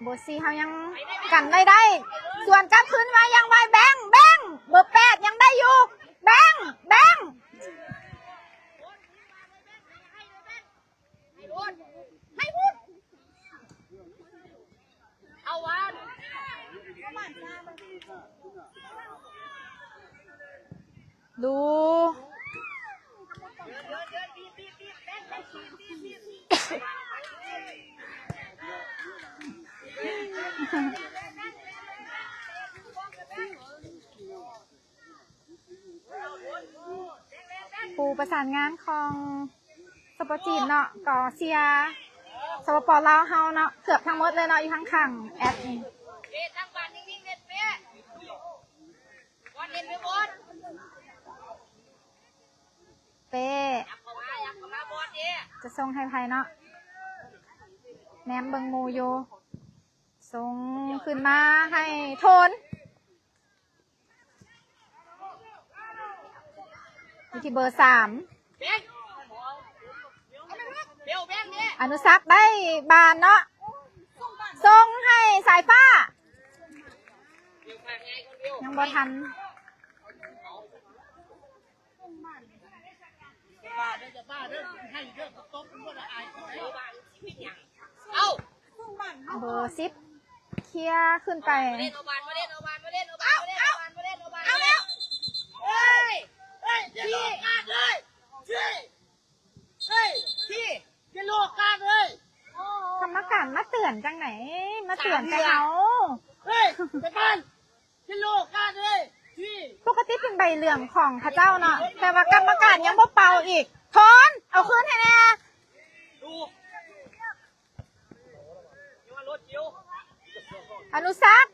ເບີສີ່ເຮົາຍັງກັນໄວ້ໄດ້ ສວນກັບຄືນມາຢ່າງໄວ ແບງ ແບງ ເບີແປດຍັງໄດ້ຢູ່ ແບງ ແບງ. ຜູ້ປະສານງານຂອງສປຈີນເນາະ ກໍເຊຍ ສປປ ລາວເຮົາເນາະ ເກືອບທັງໝົດເລີຍເນາະ ຢູ່ທາງຂ້າງແອັດນີ້. ເປ້ ຈະສົ່ງໃຫ້ໃຜເນາະ ແນມເບິ່ງໝູ່ຢູ່ ສົ່ງຂຶ້ນມາໃຫ້ໂທນ ຢູ່ທີ່ເບີສາມ ອະນຸສັກໄດ້ບານເນາະ ສົ່ງໃຫ້ສາຍຟ້າ ຍັງບໍ່ທັນ. ເບີສິບ ເຄຍຂຶ້ນໄປ ກຳມະການມາເຕືອນຈັ່ງໃດ ມາເຕືອນແຕ່ເຮົາ ປົກກະຕິເປັນໃບເຫຼືອງຂອງເຂົາເຈົ້າເນາະ ແຕ່ວ່າກຳມະການຍັງບໍ່ເປົ່າອີກ. ໂທນ ເອົາຄືນໃຫ້ແດ່ ອະນຸສັກ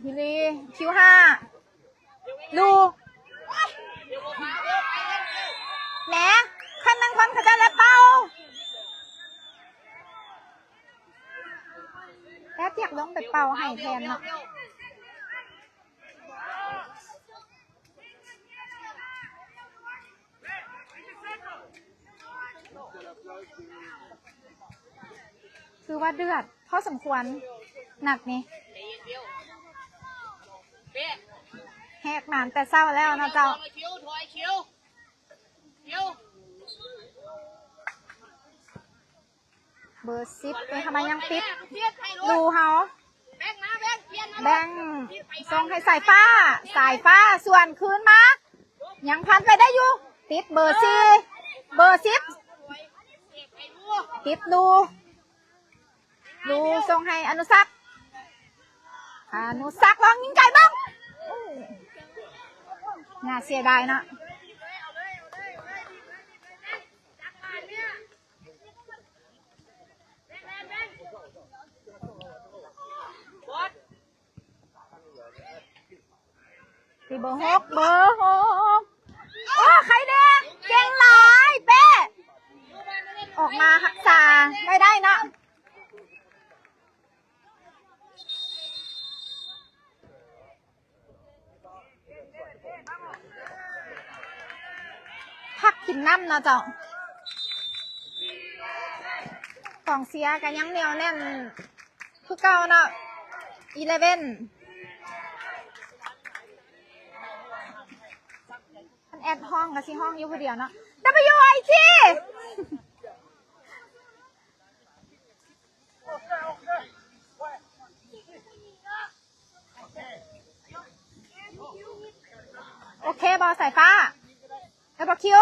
ພິລີ ຄິວຫ້າ ລູ ແໝ ຄັນແມ່ນຄົນເຂົາເຈົ້າລະເປົ່າ ແອດຢາກລົງໄປເປົ່າໃຫ້ແທນເນາະ. ຖືວ່າເດືອດພໍສົມຄວນ ນັດນີ້ ແຫກໝານແຕ່ເຊົ້າແລ້ວເນາະເຈົ້າ. ເບີສິບ ເປັນທຳໄມຍັງຕິດ ລູເຮົາ ແບງ ສົ່ງໃຫ້ສາຍຟ້າ ສາຍຟ້າສວນຄືນມາ ຍັງພັນໄປໄດ້ຢູ່ ຕິດເບີສີ່ ເບີສິບ ຕິດລູ ລູສົ່ງໃຫ້ອະນຸສັກ ອະນຸສັກລອງຍິງໄກເບິ່ງ ໜ້າເສຍດາຍເນາະ. ບອດ ທີ່ເບີຫົກ ເບີຫົກ ໂອ້ ໄຂ່ແດງເກັ່ງຫຼາຍ ເປ້ ອອກມາຮັກສາໄວ້ໄດ້ເນາະ. ພັກກິນນ້ຳເນາະເຈົ້າ. ກອງເຊຍກໍຍັງໜຽວແໜ້ນຄືເກົ່າເນາະ ອີເລເວັນ. ຄັນແອັດຮ້ອງກໍຊິຮ້ອງຢູ່ຜູ້ດຽວເນາະ ດັບເບິນຢູໄອທີ. ໂອເຄບໍ່ ສາຍຟ້າ ເອີ ບໍ່ຄິວ.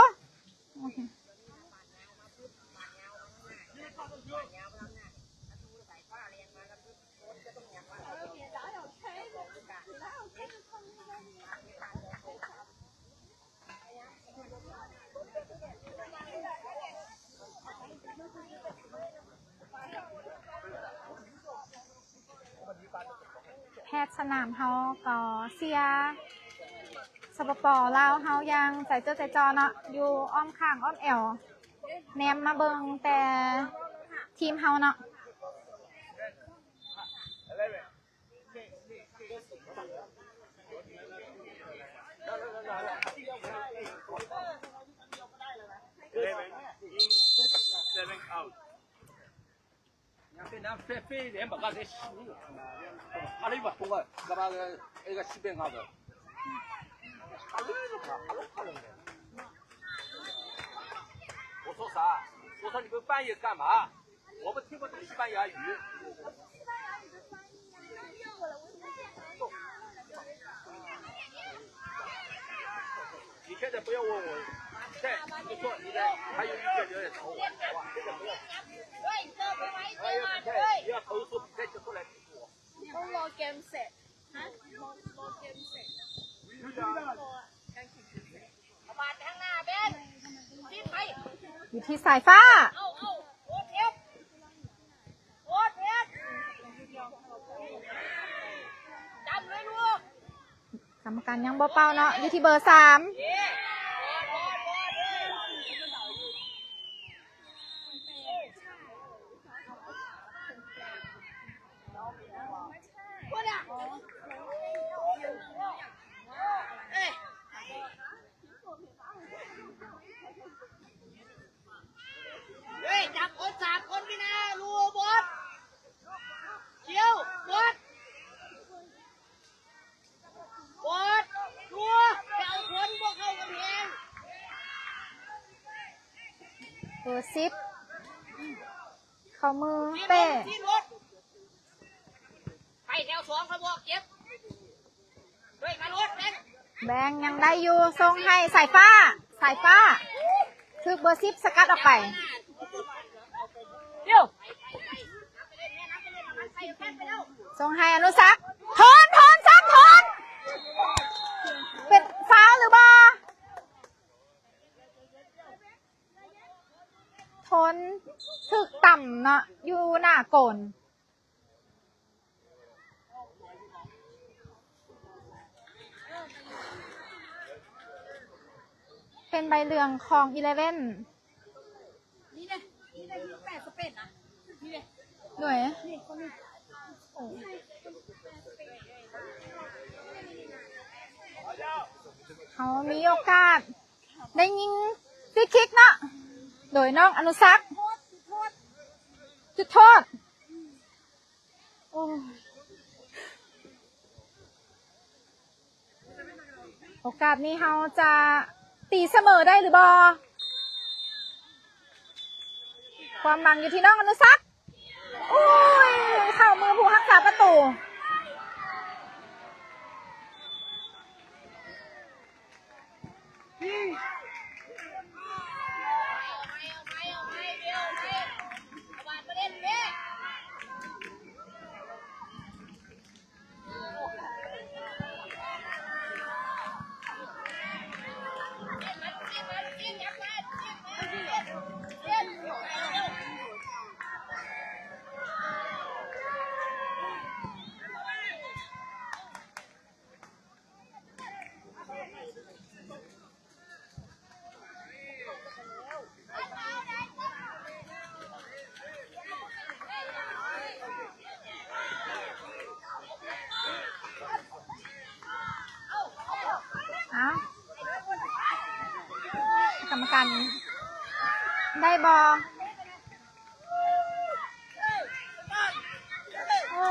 ແພດສະໜາມເຮົາກໍເຊຍ ສປປ ລາວເຮົາຢ່າງໃຈຈົດໃຈຈໍ່ເນາະ ຢູ່ອ້ອມຂ້າງອ້ອມແອວ ແນມມາເບິ່ງແຕ່ທີມເຮົາເນາະ. Eleven in, seven out. Allez, va, pour, euh, là-bas, euh, et la super grave. 我说啥？我说你们翻译干嘛？我们听不懂西班牙语。你现在不要问我，你在，你说你在，还有意见留言找我，好吧？现在不要。哎呀，你看，你要投诉，你再就过来投诉我。 ຢູ່ທີ່ສາຍຟ້າ ກຳມະການຍັງບໍ່ເປົ່າເນາະ ຢູ່ທີ່ເບີສາມ. ເຮີ້ຍ ຈັບຄົນສາມຄົນນີ້ນະ ລູກ ບົດ ຄິວ ບົດ ບົດ ລູກ ໄປເອົາຄົນບໍ່ເຂົ້າກຳແພງ ເບີສິບ ເຂົ້າມືເປ້ ໄປແຖວສອງ ຂ້ອຍບອກເຈັບ ເຮີ້ຍ ມາໂລດ ແບງ ແບງຍັງໄດ້ຢູ່ ສົ່ງໃຫ້ສາຍຟ້າ ສາຍຟ້າ ຖືກເບີສິບສະກັດອອກໄປ ຢູ່ ສົ່ງໃຫ້ອະນຸສັກ ໂທນ ໂທນ ສັກ ໂທນ ເປັນຟາວຫຼືບໍ່? ທົນຖືກຕຳເນາະ ຢູ່ໜ້າໂກນ ເປັນໃບເຫຼືອງຂອງອີເລເວັນ ນີ້ເດ້ ນີ້ເດ້ ແປດສະເປນນະ ນີ້ເດ້ ໂດຍ ນີ້ຄົນນີ້ ໂອ້ ເຮົາມີໂອກາດ ໄດ້ຍິງຟຣີຄິກເນາະ ໂດຍນ້ອງອະນຸສັກ ຈຸດໂທດ ໂອ້ຍ ໂອກາດນີ້ເຮົາຈະຕີສະເໝີໄດ້ຫຼືບໍ່? ຄວາມຫວັງຢູ່ທີ່ນ້ອງອະນຸສັກ ໂອ້ຍ ເຂົ້າມືຜູ້ຮັກສາປະຕູ. ນຳກັນ ໄດ້ບໍ່? ໂອ້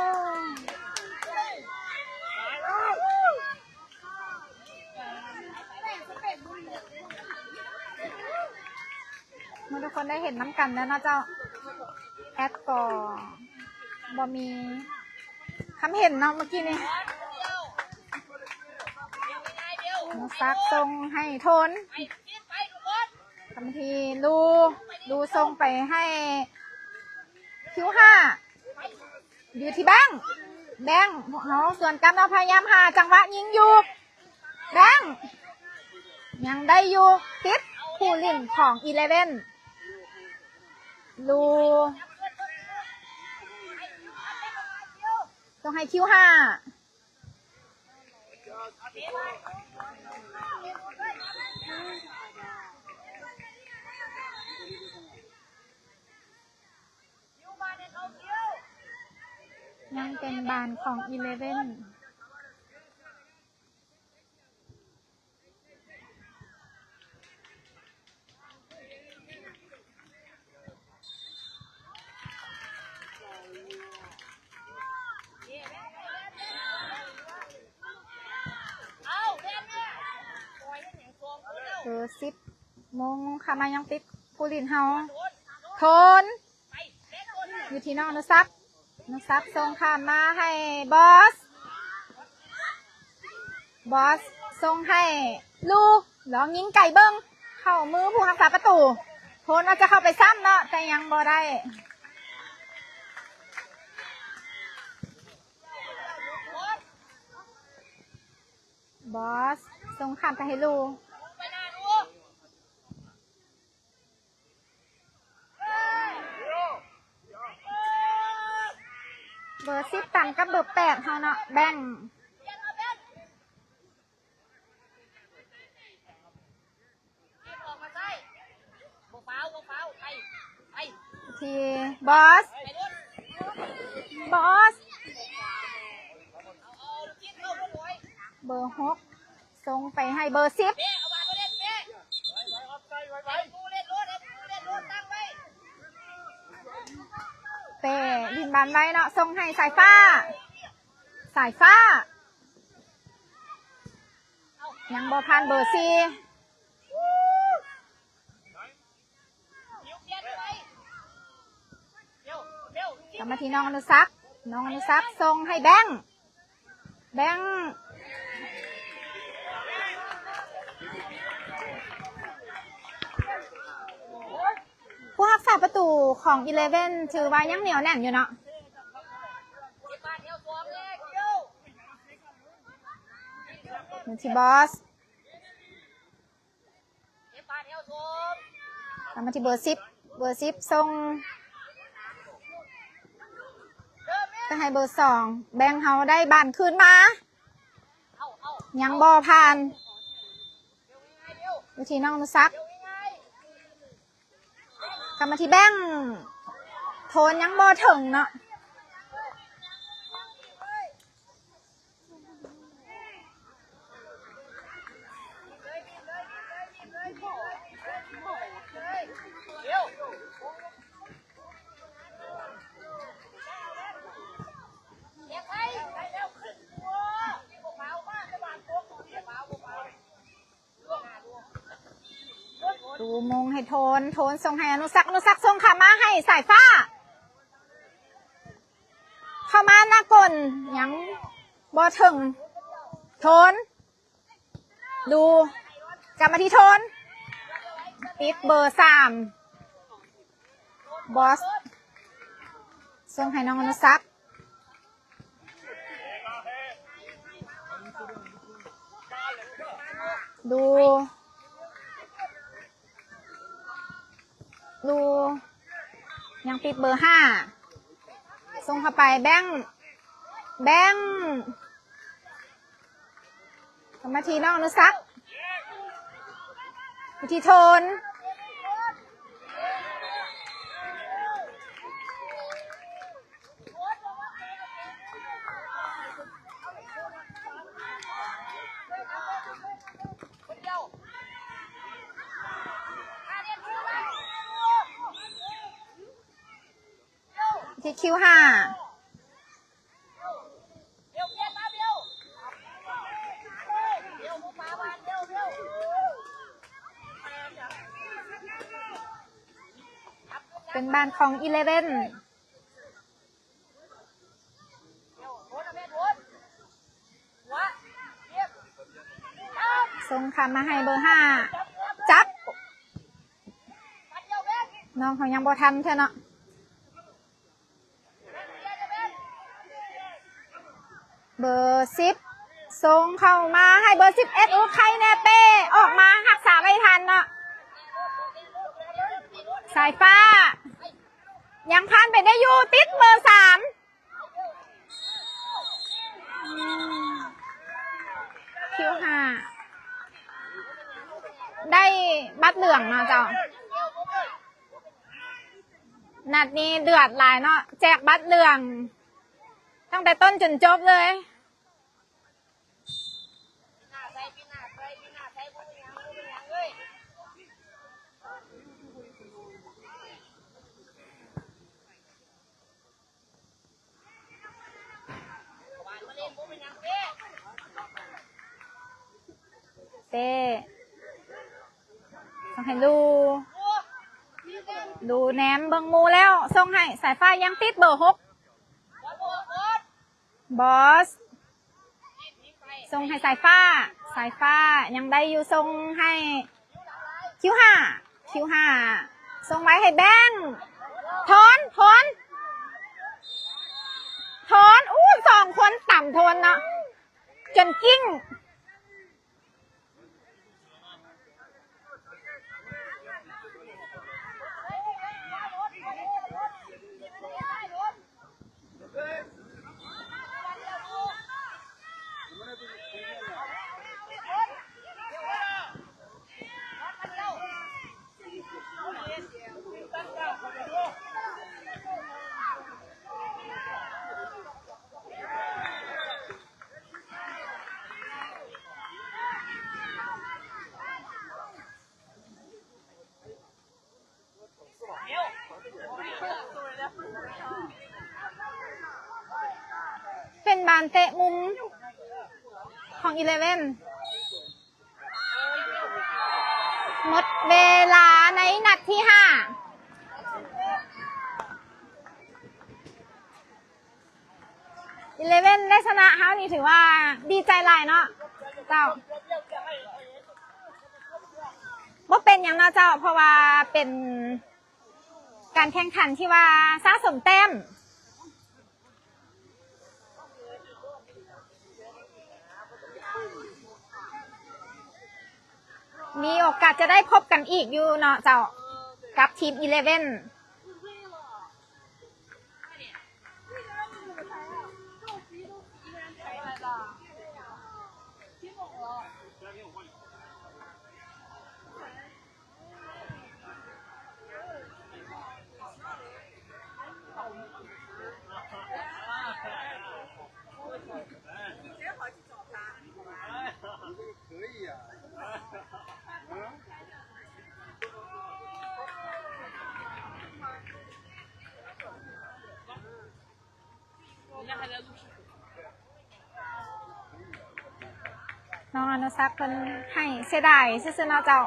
ເມື່ອທຸກຄົນໄດ້ເຫັນນຳກັນແລ້ວເນາະເຈົ້າ, ແອັດກໍບໍ່ມີຄຳເຫັນເນາະເມື່ອກີ້ນີ້. ອະນຸສັກສົ່ງໃຫ້ໂທນ, ກັບມາທີ່ລູ, ລູສົ່ງໄປໃຫ້ຄິວຫ້າ ຢູ່ທີ່ແບງ, ແບງ ເຮົາສວນກັບເນາະ, ພະຍາຍາມຫາຈັງຫວະຍິງຢູ່. ແບງ ຍັງໄດ້ຢູ່, ຕິດຜູ້ຫຼິ້ນຂອງອີເລເວັນ. ລູ ສົ່ງໃຫ້ຄິວຫ້າ. ຍັງເປັນບານຂອງອີເລເວັນ. ເບີສິບ ໂມງຂ້າມມາຍັງຕິດຜູ້ຫຼິ້ນເຮົາ. ໂທນ ຢູ່ທີ່ນ້ອງອະນຸສັກ, ອະນຸສັກສົ່ງຂ້າມມາໃຫ້ບອສ, ບອສສົ່ງໃຫ້ລູ, ລອງຍິງໄກເບິ່ງ, ເຂົ້າມືຜູ້ຮັກສາປະຕູ. ໂທນວ່າຈະເຂົ້າໄປຊ້ຳເນາະ ແຕ່ຍັງບໍ່ໄດ້. ບອສສົ່ງຂ້າມໄປໃຫ້ລູ. ເບີສິບຕັນກັບເບີແປດເຮົາເນາະ ແບ່ງ. ທີ່ບອສ, ບອສ, ເບີຫົກ ສົ່ງໄປໃຫ້ເບີສິບ. ເປ້ຫຼິ້ນບານໄວເນາະ, ສົ່ງໃຫ້ສາຍຟ້າ, ສາຍຟ້າ ຍັງບໍ່ຜ່ານເບີສີ່. ກັບມາທີ່ນ້ອງອະນຸສັກ, ນ້ອງອະນຸສັກສົ່ງໃຫ້ແບງ, ແບງ. ຜູ້ຮັກສາປະຕູຂອງອີເລເວັນຖືວ່າຍັງໜຽວແໜ້ນຢູ່ເນາະ. ມາທີ່ບອສ, ເອົາມາທີ່ເບີສິບ, ເບີສິບສົ່ງໄປໃຫ້ເບີສອງ, ແບງເຮົາໄດ້ບານຄືນມາ, ຍັງບໍ່ຜ່ານ. ຢູ່ທີ່ນ້ອງອະນຸສັກ, ກັບມາທີ່ແບງ, ໂທນຍັງບໍ່ເຖິງເນາະ. ຕູມົງໃຫ້ໂທນ, ໂທນສົ່ງໃຫ້ອະນຸສັກ, ອະນຸສັກສົ່ງຂ້າມມາໃຫ້ສາຍຟ້າ, ເຂົ້າມາໜ້າກົ້ນ ຍັງບໍ່ເຖິງ. ໂທນ ດູ ກັບມາທີ່ໂທນ, ຕິດເບີສາມ. ບອສ ສົ່ງໃຫ້ນ້ອງອະນຸສັກ, ດູ ລູ ຍັງຕິດເບີຫ້າ, ສົ່ງເຂົ້າໄປ ແບງ, ແບງ ເຂົ້າມາທີ່ນ້ອງອະນຸສັກ, ມາທີ່ໂທນ. ທີ່ຄິວຫ້າ ເປັນບານຂອງອີເລເວັນ ສົ່ງຂ້າມມາໃຫ້ເບີຫ້າ ຈັບ ນ້ອງເຂົາຍັງບໍ່ທັນເທື່ອເນາະ. ເບີສິບ ສົ່ງເຂົ້າມາໃຫ້ເບີສິບເອັດ ໂອ້ ໄຄແນ່ເປ້ ອອກມາຮັກສາໄວ້ທັນເນາະ. ສາຍຟ້າ ຍັງຜ່ານໄປໄດ້ຢູ່ ຕິດເບີສາມ ຄິວຫ້າ ໄດ້ບັດເຫຼືອງເນາະເຈົ້າ. ນັດນີ້ເດືອດຫຼາຍເນາະ ແຈກບັດເຫຼືອງຕັ້ງແຕ່ຕົ້ນຈົນຈົບເລີຍ. ເປ້ ສົ່ງໃຫ້ລູ ລູແນມເບິ່ງໝູ່ແລ້ວ ສົ່ງໃຫ້ສາຍຟ້າ ຍັງຕິດເບີຫົກ ບອສ ສົ່ງໃຫ້ສາຍຟ້າ ສາຍຟ້າຍັງໄດ້ຢູ່ ສົ່ງໃຫ້ຄິວຫ້າ ຄິວຫ້າ ສົ່ງໄວ້ໃຫ້ແບງ ທອນ ທອນ ທອນ ອູ້ ສອງຄົນຕຳທອນເນາະ ຈົນກິ້ງ. ເປັນບານເຕະມຸມຂອງອີເລເວັນ. ໝົດເວລາໃນນັດທີຫ້າ ອີເລເວັນໄດ້ຊະນະເຮົານີ້ ຖືວ່າດີໃຈຫຼາຍເນາະເຈົ້າ. ບໍ່ເປັນຫຍັງເນາະເຈົ້າ ເພາະວ່າເປັນການແຂ່ງຂັນທີ່ວ່າສະສົມແຕ້ມ. ມີໂອກາດຈະໄດ້ພົບກັນອີກຢູ່ເນາະເຈົ້າ ກັບທີມອີເລເວັນ. Nong Anusak ເພິ່ນໃຫ້ເສຍດາຍຊື່ໆເນາະເຈົ້າ.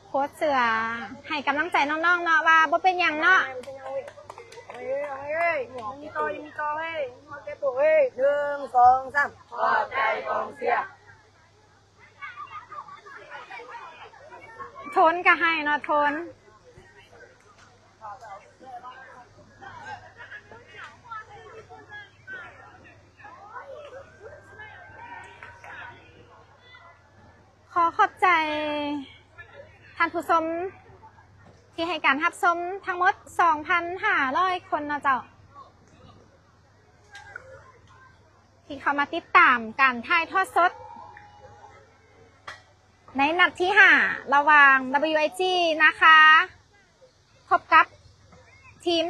ໂຄດເສືອໃຫ້ກຳລັງໃຈນ້ອງໆເນາະ ວ່າບໍ່ເປັນຫຍັງເນາະ. ໂທນກໍໃຫ້ເນາະ ໂທນ. ຂໍຂອບໃຈທ່ານຜູ້ຊົມທີ່ໃຫ້ການຮັບຊົມທັງໝົດ ສອງພັນຫ້າຮ້ອຍຄົນເນາະເຈົ້າ ທີ່ເຂົ້າມາຕິດຕາມການຖ່າຍທອດສົດ. ໃນນັດທີຫ້າ ລະຫວ່າງ WIG ນາຄາ ພົບກັບທີມ